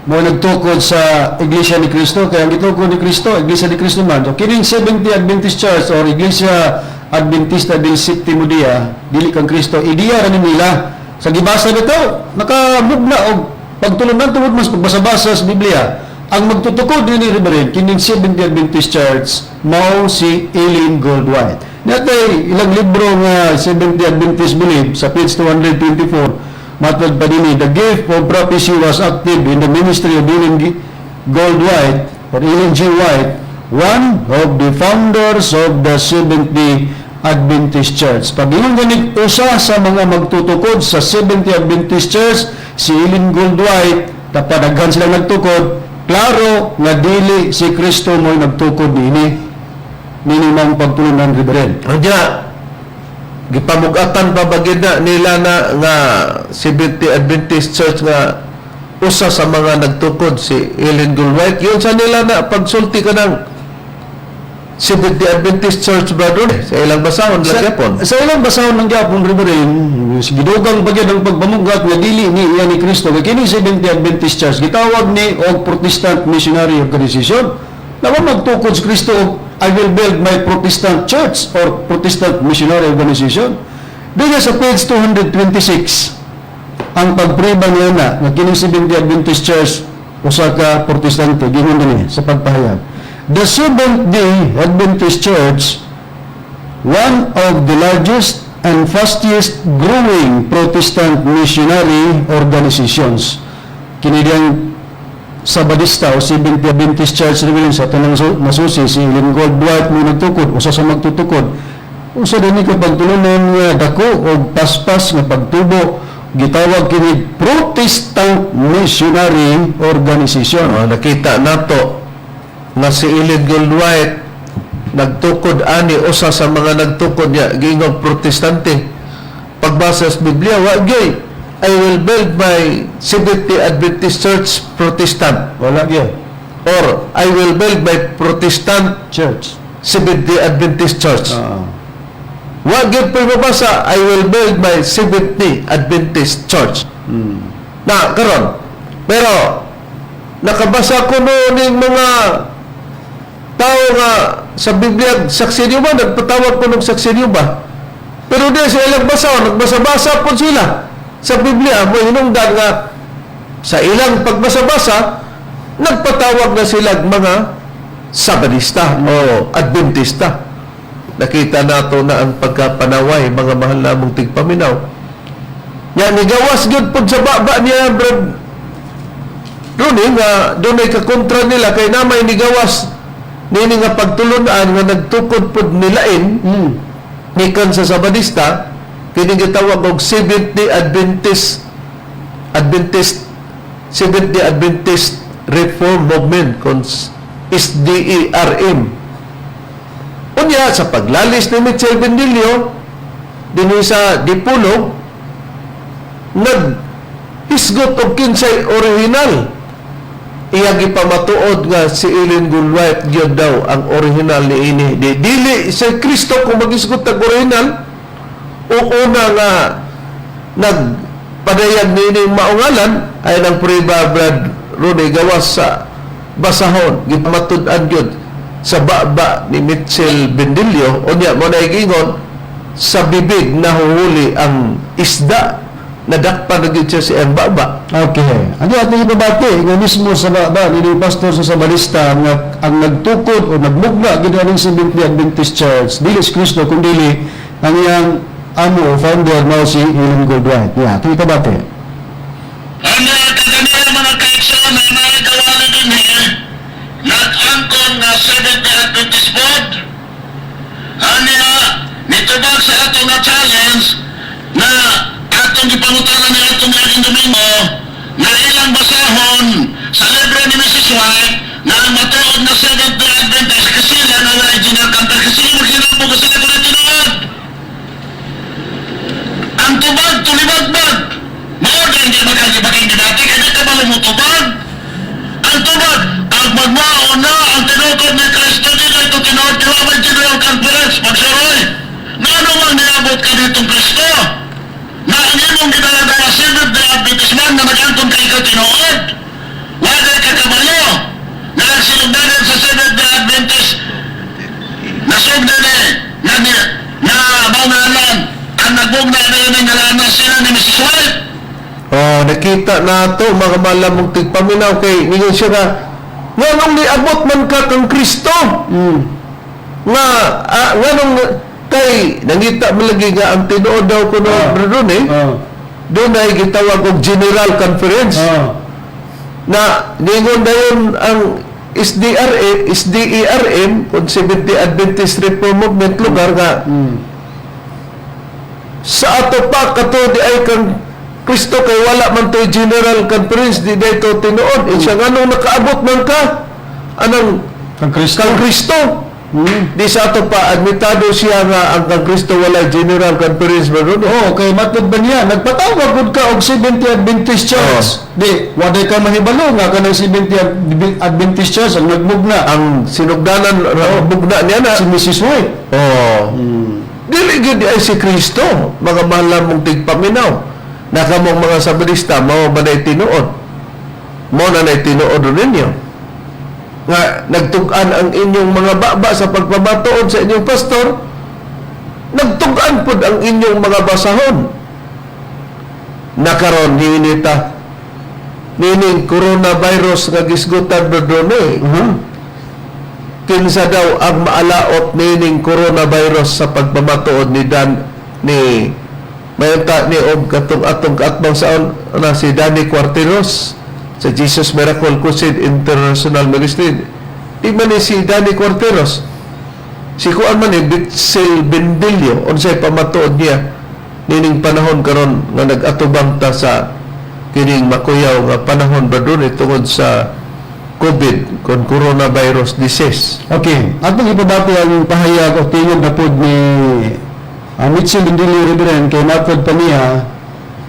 Speaker 4: mo nagtukod sa Iglesia ni Cristo, kaya ang gitukod ni Kristo, Iglesia ni Cristo man. So kining Seventh-day Adventist Church or Iglesia Adventista del Septimo Dia, dili kang Kristo, ideya ra ni nila. Sa gibasa nito, nakamugna og pagtulunan tungod mas pagbasa-basa sa Biblia. Ang magtutukod ni Reverend kining Seventh-day Adventist Church mao si Ellen Gould White. Natay ilang libro nga Seventh-day Adventist Belief sa page 224, matod pa dinhi, the gift of prophecy was active in the ministry of Ellen Gould White or Ellen G. White, one of the founders of the Seventh-day Adventist Church. Pag ingon ganit, usa sa mga magtutukod sa Seventh-day Adventist Church si Ellen Gould White, tapadaghan sila nagtukod, klaro nga dili si Kristo mo'y nagtukod niini nini mang pagtulunan, Reverend.
Speaker 2: Anya, gipamugatan pa ba gyud na nila na nga Seventh-day Adventist Church nga usa sa mga nagtukod si Ellen Gould White? Yun sa nila na pagsulti ka ng Seventh-day Adventist Church, brother, sa ilang basahon lang gyapon.
Speaker 4: Sa ilang basahon ng gyapon, Reverend, gidugang pa gyud ang pagpamugat nga dili ni iya ni Kristo. Kay kini Seventh-day Adventist Church gitawag ni og Protestant Missionary Organization. Nawa magtukod si Kristo og "I will build my Protestant Church or Protestant Missionary Organization." Diya sa page 226 ang pagpriba niya na nga kining Seventh-day Adventist Church usa ka Protestante, gingon dinhi sa pagpahayag. The Seventh-day Adventist Church, one of the largest and fastest growing Protestant missionary organizations. Kini diyang Sabadista o Seventh-day Adventist Church, Reverend, sa tanang nasusi si Ellen Gould White mo nagtukod, usa sa magtutukod. Usa din ko pagtulunan nga dako og paspas nga pagtubo, gitawag kini Protestant Missionary Organization.
Speaker 2: Oh, nakita nato nga si Ellen Gould White nagtukod ani, usa sa mga nagtukod niya, giingong Protestante. Pagbasa sa Biblia, wa gyud "I will build my Seventh-day Adventist Church Protestant"
Speaker 4: Wala gyud.
Speaker 2: Or "I will build my Protestant
Speaker 4: Church.
Speaker 2: Seventh-day Adventist Church." Wa gyud po'y mabasa "I will build my Seventh-day Adventist Church." Na karon, pero nakabasa ko noon ning mga tao nga sa Biblia, saksi niyo ba, nagpatawag ko ng saksi niyo ba, pero di sa ilang basa, nagbasa-basa po sila sa Biblia mo, hinungdan nga sa ilang pagbasa-basa nagpatawag na sila mga Sabadista o Adventista. Nakita nato na ang pagkapanaway, mga mahal namong tigpaminaw. Nya nigawas gyud pud sa baba niya, bro Rooney, nga dunay kakontra nila kay namay nigawas nini nga pagtulunan nga nagtukod pud nilain gikan sa Sabadista, kini gitawag og Seventh-day Adventist Seventh-day Adventist Reform Movement kons SDARM. Unya sa paglalis ni Mitchell Bendilio dinhi sa Dipolog, nag hisgot og kinsay original. Iya gipamatuod nga si Ellen Gould White gyud daw ang original ni ini. Di dili si Kristo kung magisgot og original o una nga nagpadayag niini maungalan ay ng prueba, Brad Rooney, gawas sa basahon, gipamatud-an gyud sa baba ni Mitchell Bendilio. Unya mo na giingon, sa bibig nahuhuli ang isda. Nadakpan na gyud siya sa iyang baba.
Speaker 4: Okay. Ano ating ipabati nga mismo sa baba ni pastor sa Sabalista nga ang nagtukod o nagmugna gid aning Seventh-day Adventist Church dili si Kristo kundi ang iyang amo o founder mao si Ellen G. White. Yeah, ating ipabati.
Speaker 5: Ano kaganina, mga kaigsoon, na mga kawali din eh, nag-angkon nga Seventh-day Adventist Board. Ano nitubag sa atong nga challenge na atong gipangutana ni atong niaging Domingo na ilang basahon sa libro ni Mrs. White na ang matuod na Seventh-day Adventist kasi sila na wala general conference kasi sila kasi sila kung tinuod. Ang tubag, tulibagbag. Mao na hindi makagibaging dati, kaya ka ba mo tubag? Ang tubag, ang magmao na ang tinukod ni Kristo dito ito tinuod kaya may general conference, pagsuroy. Na ano mang niabot ka ditong Kristo? Na ang imong gidala-dala Seventh Day Adventist man na nag-angkon kay ikaw tinuod? Wala ka kabalo na ang sinugdanan sa Seventh Day Adventist nasugdan eh, na, na, na maungalan, ang nagbugna na yun ang nalaman sila ni Mrs. White.
Speaker 2: Oh, nakita na to, mga malamong tigpaminaw, kay ningon siya nga nganong niabot man ka kang Kristo? Nga nganong kay nangita man lagi nga ang tinuod daw kuno doon eh. Doon ay gitawag og general conference na ningon dayon ang SDRA, SDERM kung Seventh-day Adventist Reform Movement lugar nga sa ato pa kato di ay kang Kristo kay wala man to'y general conference, di dayto tinuod eh. Siya, nganong nakaabot man ka anang
Speaker 4: Kang Kristo.
Speaker 2: Kang Kristo? Di sa ato pa admitado siya nga ang kang Kristo wala general conference ba doon.
Speaker 4: Oo, kay matod ba niya? Nagpatawag gud ka og Seventh-day Adventist Church. Di, waday ka mahibalo nga kanang Seventh-day Adventist Church ang nagmugna
Speaker 2: Ang sinugdanan oh, bugna niya na
Speaker 4: si Mrs. White.
Speaker 2: Oh. Dili gyud ay si Kristo, mga mahal mong tigpaminaw. Nakamong mga sabalista, mao ba na'y tinuod? Mao na na'y tinuod ninyo. Nga nagtug-an ang inyong mga baba sa pagpamatuod sa inyong pastor, nagtug-an pod ang inyong mga basahon. Nakaron hinita nining coronavirus nga gisgutan na doon eh. Kinsa daw ang maalaot nining coronavirus sa pagpamatuod ni Dan ni mayanta ni og katong atong kaatbang saon na si Danny Cuarteros sa Jesus Miracle Crusade International Ministry? Di man ni si Danny Cuarteros, si kuan man ni Bitzel Bendillo, unsay pamatuod niya nining panahon karon nga nag-atubang ta sa kining makuyaw nga panahon ba doon tungod sa COVID kon coronavirus disease?
Speaker 4: Okay, atong ipabati ang pahayag o tingog na pod ni Mitchell Lindilio Reverend kay matod pa niya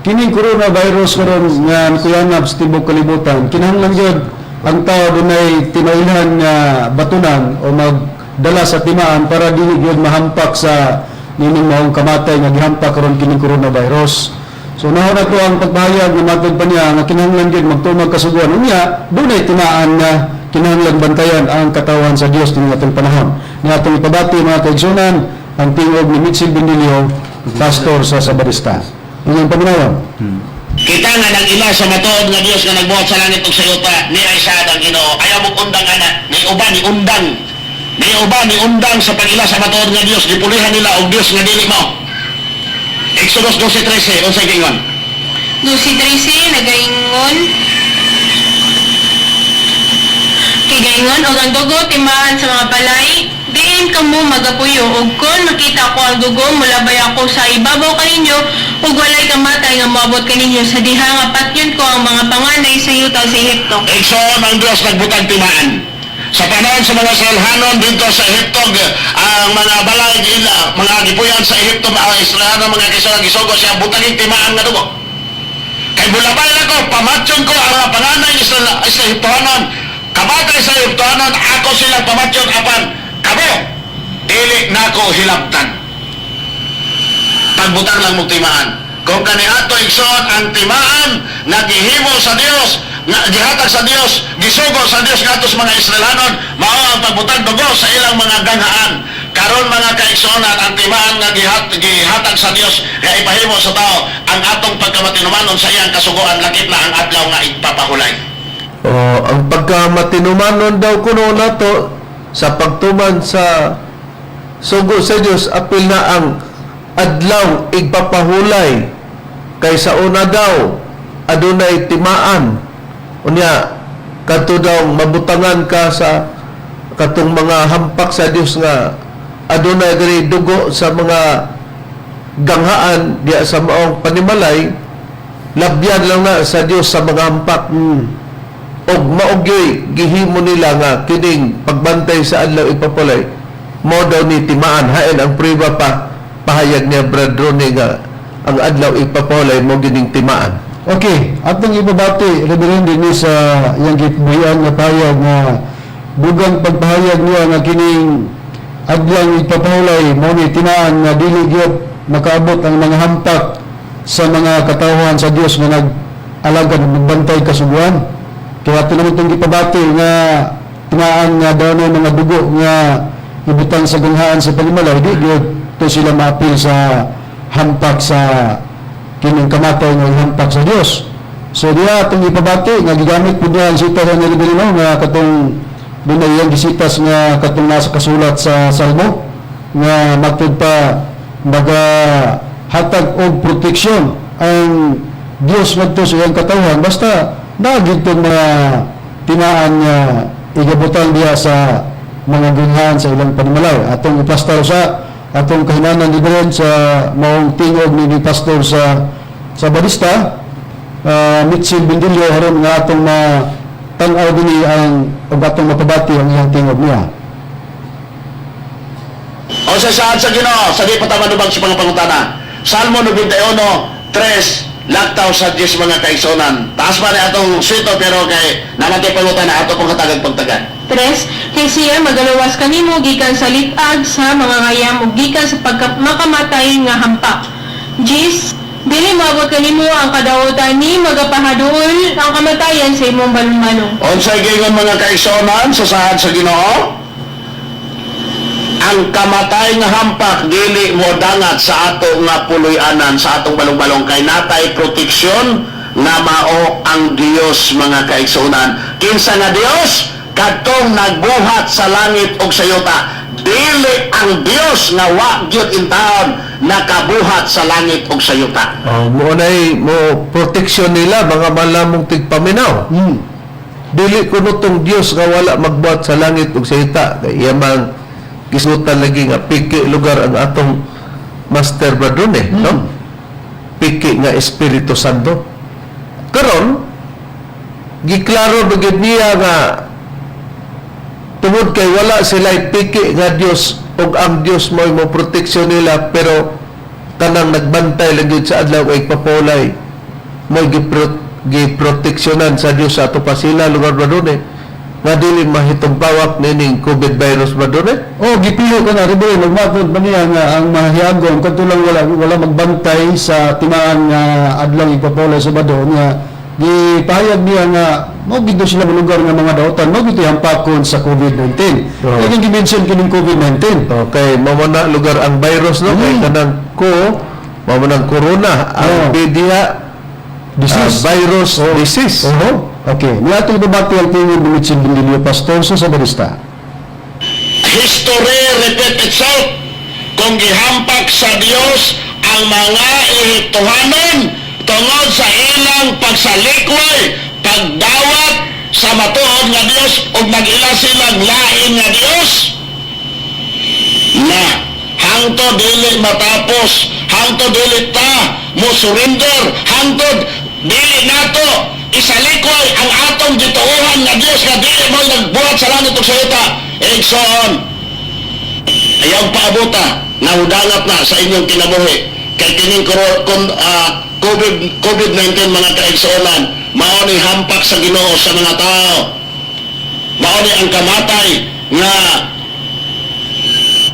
Speaker 4: kining coronavirus karon nga nikuyanap sa tibuok kalibutan, kinahanglan gyud ang tao dunay tinailhan nga batunan o magdala sa timaan para dili gyud mahampak sa nining maong kamatay nga gihampak karon kining coronavirus. So naho na to ang pagpahayag nga matod pa niya nga kinahanglan gyud magtumag kasuguan, unya dunay timaan nga kinahanglan bantayan ang katawan sa Dios ning atong panahon. Ni atong ipabati, mga kaigsunan, ang tingog ni Mitchell Bendilio, pastor sa Sabarista. Inyong paminawan.
Speaker 5: Kita nga nag-ila sa matuod nga Dios nga nagbuhat sa langit ug sa yuta, ni ay sad ang Ginoo. Ayaw mo undang ana, ni uban ni undang. Ni uban ni undang sa pag-ila sa matuod nga Dios, gipulihan nila og Dios nga dili mao. Exodus 12:13, unsay giingon?
Speaker 6: 12:13 nagaingon kay gaingon og ang dugo timaan sa mga balay diin kamo magapuyo, ug kon makita ko ang dugo, mulabay ako sa ibabaw kaninyo ug walay kamatay nga moabot kaninyo sa diha nga patyon ko ang mga panganay sa yuta sa Ehipto.
Speaker 5: Igsoon, ang Diyos nagbutang timaan. Sa panahon sa mga Israelhanon dito sa Ehipto, ang mga balay ila, mga gipuyan sa Ehipto, mga Israelhanon, mga kisog, gisugo siya, butanging timaan nga dugo. Kay bulabay ako, pamatyon ko ang mga panganay sa Ehiptohanon, kabatay sa Ehiptohanon, ako silang pamatyon apan kamo, dili nako hilabtan. Pagbutang lang mong timaan. Kung kaniadto, igsoon, ang timaan nga gihimo sa Dios, nga gihatag sa Dios, gisugo sa Dios ngadto sa mga Israelanon, mao ang pagbutang dugo sa ilang mga ganghaan. Karon, mga kaigsuonan, ang timaan nga gihatag sa Dios nga ipahimo sa tao ang atong pagkamatinumanon sa iyang kasuguan, lakip na ang adlaw nga igpapahulay.
Speaker 2: Oh, ang pagkamatinumanon daw kuno nato sa pagtuman sa sugo sa Dios, apil na ang adlaw igpapahulay, kay sa una daw adunay timaan. Unya kadto daw mabutangan ka sa katong mga hampak sa Dios nga adunay diri dugo sa mga ganghaan diya sa maong panimalay, labyan lang na sa Dios sa mga hampak. Og mao gyoy gihimo nila nga kining pagbantay sa adlaw ipapulay mo daw ni timaan. Hain ang prueba pa pahayag niya, Brad Ronnie, nga ang adlaw ipapulay mo gining timaan.
Speaker 4: Okay, atong ibabati, Reverend, dinhi sa iyang gitbuhian nga pahayag nga bugang pagpahayag niya nga kining adlaw ipapahulay mao ni tinaan nga dili gyud makaabot ang mga hampak sa mga katawhan sa Dios nga nag-alagad ug nagbantay kasuguan. Kaya ato naman itong gipabati nga tinaan nga daw na mga dugo nga ibutang sa ganghaan sa panimalay, di gyud to sila maapil sa hampak sa kining kamatay nga ihampak sa Dios. So diya atong ipabati nga gigamit pud niya ang sita sa Reverendo nga katong dunay iyang gisitas nga katong nasa kasulat sa Salmo nga matud pa maga hatag og proteksyon ang Dios ngadto sa iyang katawhan basta naa gitong mga tinaan nga igabutan diha sa mga ganghaan sa ilang panimalay. Atong ipastor sa atong kahinanan ni sa maong tingog ni pastor sa Badista, Mitchell Bendillo, aron nga atong matanaw dinhi ang ug atong mapabati ang iyang tingog niya.
Speaker 5: O sa saad sa Ginoo, sa di pa ta manubag sa mga pangutana. Salmo 91:3, laktaw sa 10, mga kaigsuonan. Taas pa ni atong sito pero kay naman kay pangutana ato pong katagag pagtagan.
Speaker 6: 3. Kay siya magaluwas kanimo gikan sa litag sa mga ngayam ug gikan sa pagka makamatay nga hampak. 10. Dili moabot kanimo ang kadautan ni magapahaduol ang kamatayan sa imong balong-balong.
Speaker 5: Unsay giingon, mga kaigsuonan, sa saad sa Ginoo? Ang kamatay nga hampak dili mo dangat sa ato nga puloy-anan, sa atong balong-balong, kay natay proteksyon nga mao ang Dios, mga kaigsuonan. Kinsa nga Dios? Kadtong nagbuhat sa langit ug sa yuta. Dili ang Dios nga wa gyud intawon nakabuhat sa langit ug sa yuta.
Speaker 2: Oh, mo nay mo proteksyon nila, mga malamong tigpaminaw. Dili kuno tong Dios nga wala magbuhat sa langit ug sa yuta, kay iya mang gisutan lagi nga piki lugar ang atong Master Bradone, no? Piki nga Espiritu Santo. Karon giklaro ba gyud niya nga tungod kay wala sila piki nga Dios ug ang Dios mo'y mo proteksyon nila, pero kanang nagbantay lang gyud sa adlaw ay papulay mo'y giproteksyonan sa Dios sa ato pa sila lugar ba eh nga dili mahitumpawak nining COVID virus ba doon eh.
Speaker 4: Oh, gipiho ka na, Reverend, magmatod ba niya nga ang mahiagon kadto lang wala wala magbantay sa timaan nga adlaw ipapulay sa bado nga gipahayag niya nga mao gid sila malugar nga mga dautan, mao gid hampakon sa COVID-19.
Speaker 2: Oo.
Speaker 4: Kaya gi-mention kining COVID-19.
Speaker 2: Okay, mao man na lugar ang virus, no, kay kanang ko mao man ang corona ang diha
Speaker 4: Disease.
Speaker 2: Virus disease.
Speaker 4: Oho. Okay, niya atong ibabati ang tingog ni Mitchell Bendillo, pastor sa Sabarista.
Speaker 5: History repeat itself. Kung gihampak sa Dios ang mga Ehiptohanon tungod sa ilang pagsalikway, pagdawat sa matuod nga Dios ug nag-ila silang lain nga Dios na hangtod dili matapos, hangtod dili ta mo surrender, hangtod dili nato isalikway ang atong gituohan nga Dios nga dili mo nagbuhat sa langit ug sa yuta. Igsoon, ayaw paabuta nga hudangat na sa inyong kinabuhi kay kining COVID-19, mga kaigsuonan, mao ni hampak sa Ginoo sa mga tao, mao ni ang kamatay nga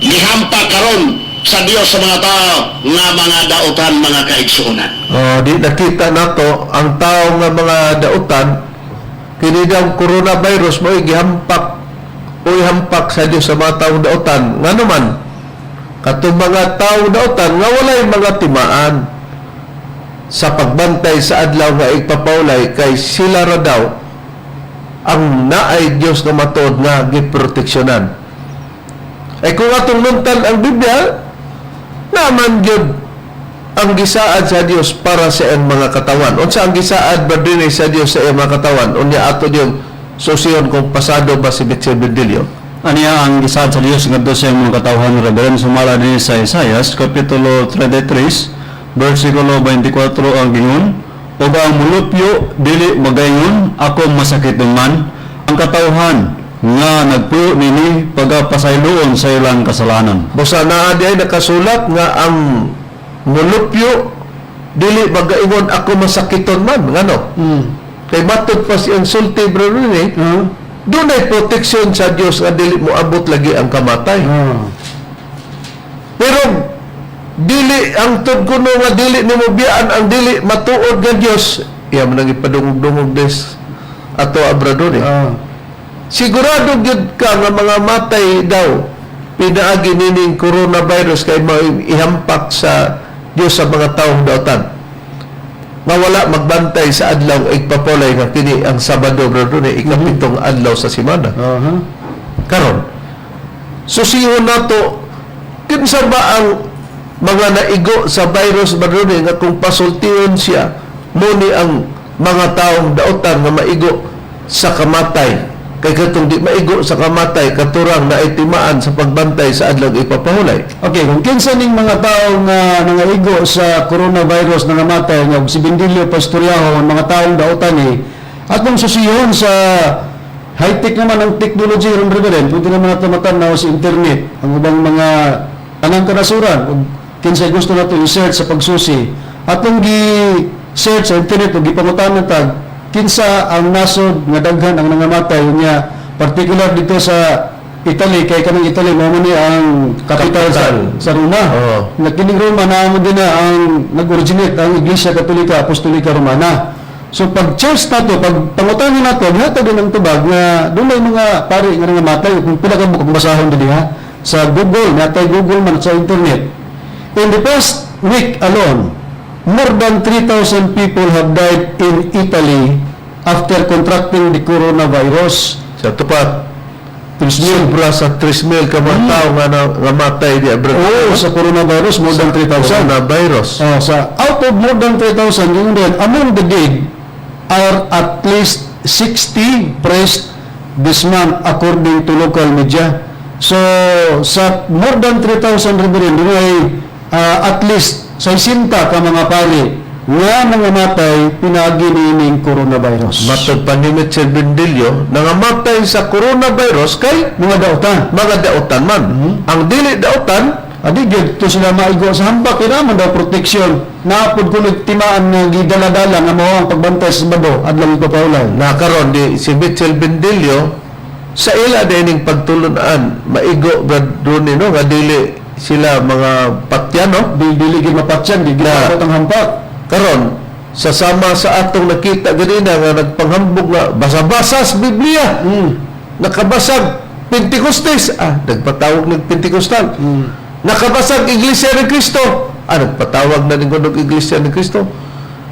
Speaker 5: gihampak karon sa Dios sa mga tao nga mga dautan, mga kaigsuonan.
Speaker 2: Oh, di nakita nato ang tao nga mga dautan, kini daw coronavirus mo gihampak o ihampak sa Dios sa mga taong dautan. Ngano man? Katong mga tao dautan nga walay mga timaan sa pagbantay sa adlaw nga igpapawlay, kay sila ra daw ang naay Dios nga matuod nga giproteksyonan. Ay kung atong nuntan ang Biblia, naman gyud ang gisaad sa Dios para sa iyang mga katawan. Unsa ang gisaad ba dinhi sa Dios sa iyang mga katawan? Unya ato yung susiyon kung pasado ba si Mitchell Bendilio.
Speaker 3: Aniya ang gisaad sa Dios ngadto sa iyang mga katawhan, Reverend, sumala dinhi sa Isaias kapitulo 33 bersikulo 24, ang gingon, "Ug ang mulupyo dili magaingon, 'Ako masakit man.' Ang katawhan nga nagpuyo nini pagapasayloon sa ilang kasalanan."
Speaker 2: Busa naa diay nakasulat nga ang mulupyo dili magaingon, "Ako masakiton man." Ngano? Kay matod pa siyang sulti, bro, eh, dunay protection sa Dios nga dili mo abot lagi ang kamatay. Pero dili ang tud kuno nga dili nimo biyaan ang dili matuod nga Dios. Iya man ang ipadungog-dungog des ato, abrador eh. Sigurado gyud ka nga mga matay daw pinaagi nining coronavirus kay ihampak sa Dios sa mga taong dautan nga wala magbantay sa adlaw igpapolay, nga kini ang Sabado, brother, ni ikapitong adlaw sa semana. Karon, susihon nato kinsa ba ang mga naigo sa virus, brother, nga kung pasultihon siya mo ni ang mga taong dautan nga maigo sa kamatay, kay katong di maigo sa kamatay katurang naitimaan sa pagbantay sa adlaw ipapahulay.
Speaker 4: Okay, kung kinsa ning mga tao nga nangaigo sa coronavirus na namatay nga si Bendilio Pastoryaho ang mga taong dautan ni atong susihon sa high-tech naman ang technology ron, Reverend, pwede naman nato matanaw sa internet ang ubang mga tanang kanasuran ug kinsay gusto nato i-search sa pagsusi. Atong gi-search sa internet ug gipangutana tag kinsa ang nasod nga daghan ang nangamatay niya, particular dito sa Italy, kay kanang Italy mao man ni ang capital
Speaker 2: Capital.
Speaker 4: sa Roma. Na kining Roma naa mo din na ang nag-originate ang Iglesia Katolika Apostolika Romana. So pag church nato, pag pangutana nato, gihatag din ang tubag nga dunay mga pari nga nangamatay. Kung pila ka buok basahon dinhi ha sa Google, natay Google man sa internet. In the past week alone, more than 3,000 people have died in Italy after contracting the coronavirus.
Speaker 2: Sa tupat
Speaker 4: 3,000.
Speaker 2: Sobra sa 3,000 ka mga tao nga namatay di, bro.
Speaker 4: Oo, sa coronavirus, more than 3,000.
Speaker 2: Coronavirus.
Speaker 4: Oh, sa out of more than 3,000, yun din, among the dead are at least 60 priests this month according to local media. So, sa more than 3,000, Reverend, doon ay at least 60 ka mga pari nga nangamatay pinaagi niining coronavirus.
Speaker 2: Matod pa ni Mitchell Bendilio, nangamatay sa coronavirus kay
Speaker 4: mga dautan.
Speaker 2: Mga dautan man. Ang dili dautan,
Speaker 4: Adi gyud to sila maigo sa hambak kay naman daw protection. Naapod ko nagtimaan nga gidala-dala nga mao ang pagbantay sa Sabado adlaw ipapawlay.
Speaker 2: Na karon di si Mitchell Bendilio sa ila dining pagtulunan maigo brad Rooney, no, nga dili sila mga patyan, no.
Speaker 4: Dili dili gid mapatyan, di gid
Speaker 2: Na-
Speaker 4: maabot ang hampak.
Speaker 2: Karon sa sama sa atong nakita ganina nga nagpanghambog nga basa-basa sa Biblia, nakabasag Pentecostes, nagpatawag ng Pentecostal, nakabasag Iglesia ni Cristo, nagpatawag na rin kunog Iglesia ni Cristo,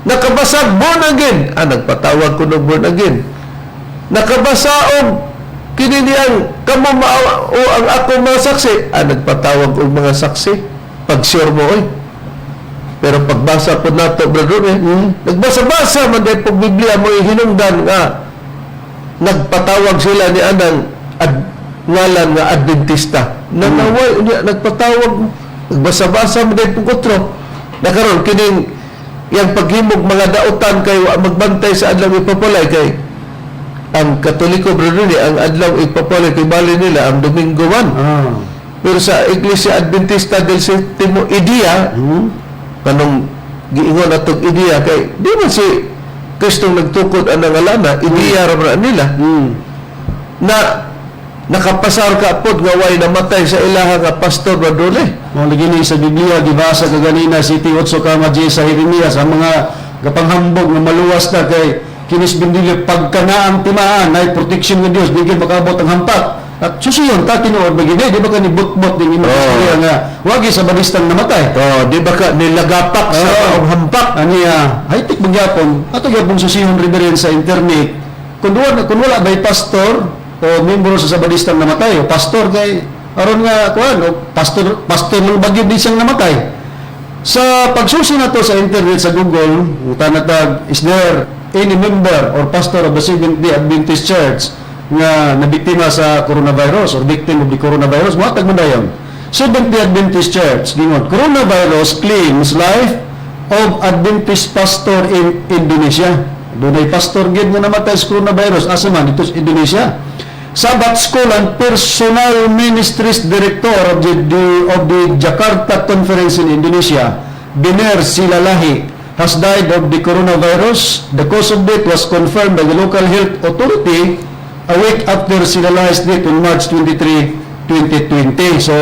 Speaker 2: nakabasag born again, nagpatawag kunog born again, nakabasa og kini niyang kamo mao o ang ako mga saksi, nagpatawag og mga saksi. Pag sure mo oy, pero pagbasa po nato, brother, eh, nagbasa-basa man dahil pag Biblia mo hinungdan nga nagpatawag sila ni anang ngalan nga Adventista. Nanaway niya nagpatawag, nagbasa-basa man dahil pag otro. Nakaroon kining yang paghimog mga dautan kay wa magbantay sa adlaw ipapalay, kay ang Katoliko, brother, eh, ang adlaw ipapalay kay bali nila ang Domingo man. Pero sa Iglesia Adventista del Séptimo Día, kanong giingon atong ideya kay di man si Kristo nagtukod ang ngalana, ideya ra man nila na nakapasar ka pod nga way namatay sa ilaha nga pastor Badole.
Speaker 4: Mao lagi ni sa Biblia gibasa kaganina City 8 kama J sa Jeremias ang mga gapanghambog nga maluwas na kay kinis Bendilio pagka naa ang timaan ay protection ng Dios di gid makaabot ang hampak. At susuyon ta, tinuod ba gid, di ba ka ni bot-bot din imo
Speaker 2: Oo.
Speaker 4: istorya nga wagi Sabadistang namatay?
Speaker 2: Oh, di ba ka nilagapak sa
Speaker 4: Oo.
Speaker 2: maong hampak?
Speaker 4: Aniya, high-tech magyapon, ato gyapon susihon, Reverend, sa internet. Kung wala bay pastor o membro sa Sabadistang namatay o pastor kay aron nga kuan o pastor pastor ng bagyo di siyang namatay. Sa pagsusi na to sa internet, sa Google, tanatag, "Is there any member or pastor of the Seventh-day Adventist Church nga nabiktima sa coronavirus or victim of the coronavirus?" Mohatag man dayon. Seventh-day Adventist Church, gingon, "Coronavirus claims life of Adventist pastor in Indonesia." Dunay pastor gid nga namatay sa coronavirus. Asa man? Dito sa Indonesia. "Sabbath School and Personal Ministries Director of the Jakarta Conference in Indonesia, Biner Silalahi, has died of the coronavirus. The cause of death was confirmed by the local health authority a week after Silalahi's death on March 23, 2020." So,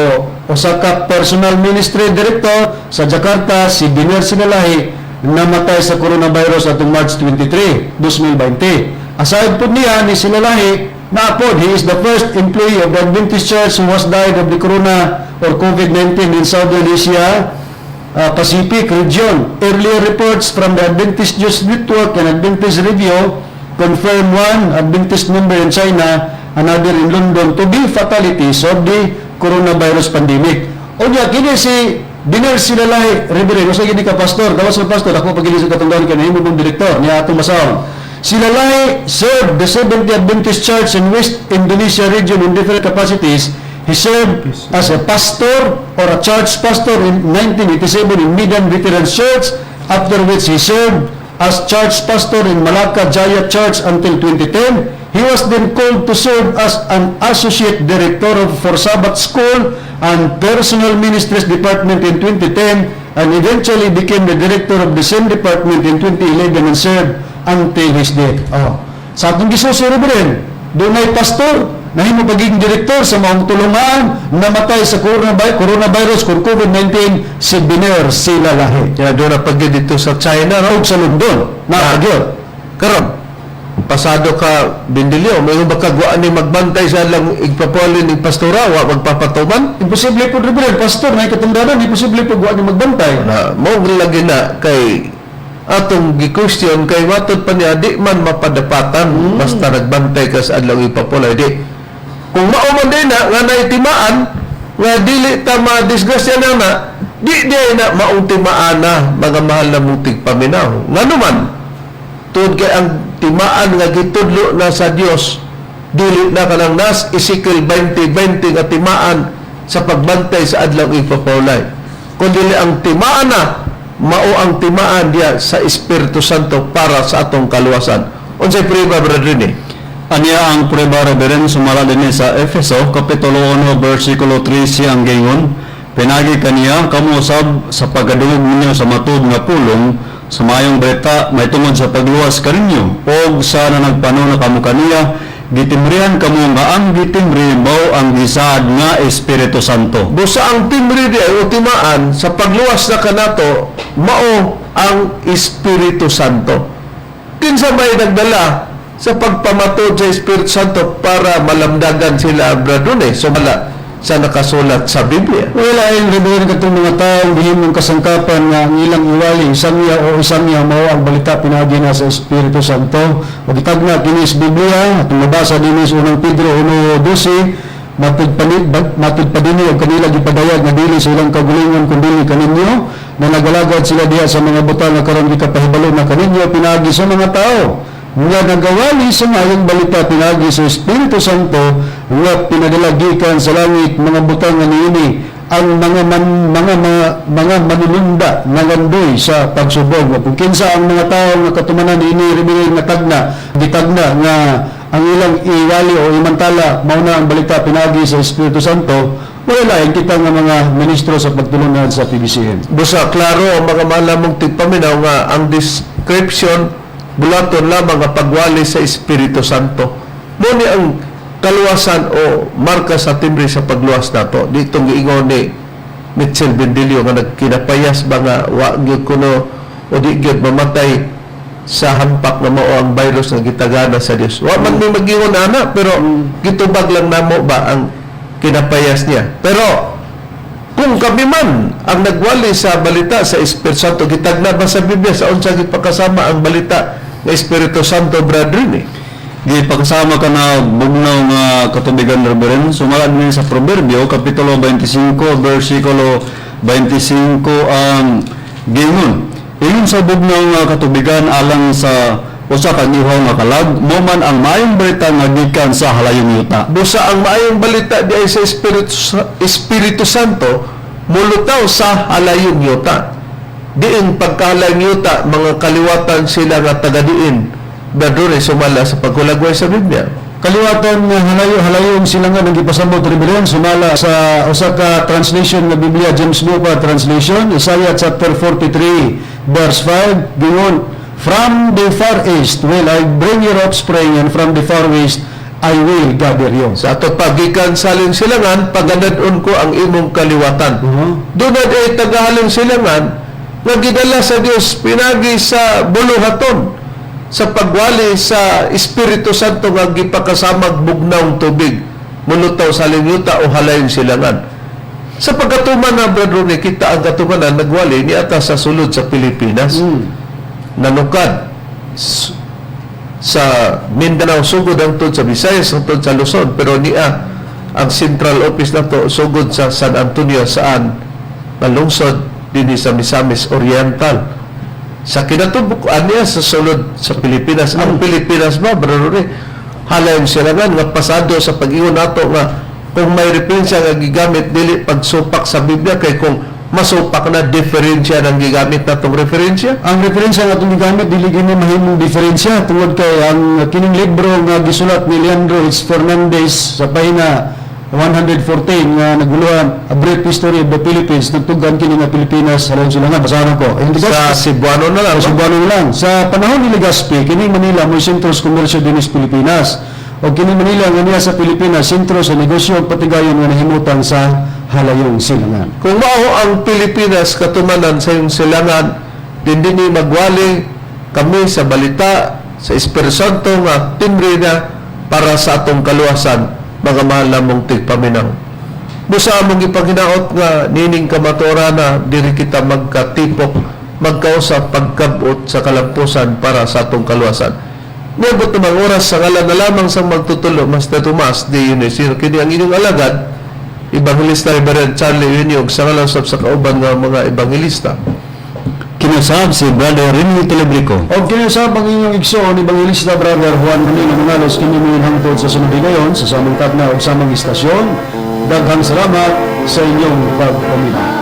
Speaker 4: usa ka personal ministry director sa Jakarta, si Biner Silalahi, namatay sa coronavirus atong March 23, 2020. Aside po niya ni Silalahi, naapod, he is the first employee of the Adventist Church who was died of the corona or COVID-19 in Southern Asia Pacific region. Earlier reports from the Adventist News Network and Adventist Review confirm one Adventist member in China, another in London to be fatalities of the coronavirus pandemic. Unya, kini si Biner Silalahi, Reverend, usa gini ka pastor, gawas sa pastor, ako pagili sa katungdanan kay nahimo mong direktor niya atong basahon. Silalahi served the Seventh-day Adventist Church in West Indonesia region in different capacities. He served as a pastor or a church pastor in 1987 in Medan Veterans Church, after which he served as church pastor in Malacca Jaya Church until 2010. He was then called to serve as an associate director for Sabbath School and Personal Ministries Department in 2010 and eventually became the director of the same department in 2011 and served until his death. Oh. Sa atong gisusi, Reverend, dunay pastor, nahimo pagiging direktor sa maong tulungan, namatay sa coronavirus kung COVID-19, si Biner Silalahi.
Speaker 2: Kaya doon na pag dito sa China, no?
Speaker 4: Ug sa London, napagyod.
Speaker 2: Karon, pasado ka Bindilyo, may ba kagwaan ni magbantay sa lang igpapuli ni pastora, wa magpapatuman?
Speaker 4: Imposible po, Reverend, pastor, na katungdanan, imposible po guwa ni magbantay.
Speaker 2: Na mo lagi na kay atong gi-question kay matod pa niya di man mapadapatan basta nagbantay ka sa adlaw ipapulay di kung mao man din na nga naitimaan nga dili ta madisgrasya na na di di na maong timaan na, mga mahal na mong tigpaminaw. Ngano man, tuod kay ang timaan nga gitudlo na sa Dios dili na kanang nas Ezekiel 20:20 nga timaan sa pagbantay sa adlaw ipapawlay, kundi ang timaan na mao ang timaan diya sa Espiritu Santo para sa atong kaluwasan. Unsay prueba, Brother Rene?
Speaker 3: Aniya ang prueba, Reverend, sumala dinhi sa Efeso, Kapitulo 1, versikulo 3, siyang gingon, "Pinagi kaniya, kamo usab sa pagkadungog ninyo sa matuod nga pulong, sa maayong balita, may tungod sa pagluwas kaninyo, og sa nanagpano na kamo kaniya, gitimrihan kamo nga ang gitimri mao ang gisaad nga Espiritu Santo."
Speaker 2: Busa ang timri di ay o timaan sa pagluwas na kanato mao ang Espiritu Santo. Kinsa may nagdala sa pagpamatod sa Espiritu Santo para malamdagan sila, Brother Rene, sumala sa nakasulat sa Biblia?
Speaker 4: Wala ay Reverend, katong mga taong gihimong kasangkapan nga ang ilang iwali, isang iya o isang iya mao ang balita pinagi na sa Espiritu Santo. O gitagna kini sa Biblia, atong mabasa dinhi sa Unang Pedro 1:12, "Matud pa dinhi og kanila gipadayag nga dili sa ilang kaugalingon kun dili kaninyo na nagalagad sila diha sa mga butang nga karon gikapahibalo na kaninyo pinagi sa mga tao nga nagawali sa maayong balita pinagi sa Espiritu Santo nga pinadala gikan sa langit, mga butang nga niini ang mga manununda nagandoy sa pagsubong." Kung kinsa ang mga tao nga katumanan niini, Reverend, nga tagna gitagna nga ang ilang iwali o imantala mao na ang balita pinagi sa Espiritu Santo, wala lain kita nga mga ministro sa pagtulungan sa PBCM.
Speaker 2: Busa klaro ang mga malamong tigpaminaw nga ang description bulaton lamang nga pagwali sa Espiritu Santo. Mo ni ang kaluwasan o marka sa timbre sa pagluwas nato. Ditong giingon ni Mitchell Bendilio nga nagkinapayas ba nga wa gyud kuno o di gyud mamatay. Sa hampak nga mao ang virus nga gitagana sa Dios. Wa man may mag-ingon ana, pero gitubag lang namo ba ang kinapayas niya. Pero kung kami man ang nagwali sa balita sa Espiritu Santo, gitagna ba sa Biblia sa unsa gipakasama ang balita ng Espiritu Santo, brethren, eh?
Speaker 3: Gipakasama ka na bugnaw nga katubigan, Reverend. Sumalad ni sa Proverbio, Kapitulo 25, versikulo 25 ang gingon. Ingon sa bugnaw nga katubigan alang sa usa ka ihaw nga kalag, mao man ang maayong balita nga gikan sa halayong yuta.
Speaker 2: Busa ang maayong balita di ay sa Espiritu Santo mulutaw sa halayong yuta. Diin pagkahalayong yuta, mga kaliwatan sila nga taga-diin. Brethren, sumala sa pagkulagway sa Biblia.
Speaker 4: Kaliwatan nga halayo halayong silangan ang gipasambot, Reverend, sumala sa usa ka translation nga Biblia, James Bupa translation, Isaiah chapter 43 verse 5 gingon, "From the far east will I bring your offspring, and from the far west I will gather you."
Speaker 2: Sa ato pagikan sa halayong silangan, paganadon ko ang imong kaliwatan. Doon na ay tagahalayong silangan nga gidala sa Dios pinagi sa buluhaton sa pagwali sa Espiritu Santo nga gipakasamag bugnawng tubig mulutaw sa halayong yuta o halayong silangan. Sa pagkatuman na, Brother Ronnie, kita ang katumanan nagwali ni ata sa sulod sa Pilipinas. Nanukad sa Mindanao, sugod hangtod sa Visayas, hangtod sa Luzon, pero niya ang central office nato sugod sa San Antonio, saan nalungsod dinhi sa Misamis Oriental. Sa kinatubuk-an niya sa sulod sa Pilipinas. Ang Pilipinas ba, Brother Ronnie, halayong silangan nga pasado sa pag-ingon nato nga kung may referensya nga gigamit, dili pagsupak sa Biblia, kay kung masupak na diferensya ng gigamit natong referensya.
Speaker 4: Ang referensya nga atong gigamit dili gini mahimong diferensya tungod kay ang kining libro nga gisulat ni Leandro H. Fernandez sa pahina 114 nga naguluhan A Brief History of the Philippines, nagtugan kini nga Pilipinas halayong silangan. Basahan ko. Ang
Speaker 2: Sa Cebuano na lang.
Speaker 4: Sa Cebuano lang. Sa panahon ni Legazpi, kining Manila mo sentro sa komersyo dinis Pilipinas. O kining Manila nga niya sa Pilipinas sentro sa negosyo ug patigayon nga nahimutan sa halayong silangan.
Speaker 2: Kung mao ang Pilipinas katumanan sa iyong silangan, din ni magwali kami sa balita sa Espiritu Santo nga timbre na para sa atong kaluwasan, mga mahal namong tigpaminaw. Busa among ipaghinaot nga nining kamatura na diri kita magkatipok, magkausap pagkabot sa kalampusan para sa atong kaluwasan. Niabot namang oras, sa ngalan na lamang sa magtutulo, Master Tomas D. Yunesino, kini ang inyong alagad, Evangelista Reverend Charlie Eugenio, sa ngalan sab sa kauban nga mga evangelista.
Speaker 3: Kinusab si Brother Renny Telebrico.
Speaker 4: O kinusab ang inyong igsoon, Evangelista Brother Juan Manila Mangalos, kini mo hangtod sa sunod higayon sa samang tagna o samang istasyon. Daghang salamat sa inyong pagpaminaw.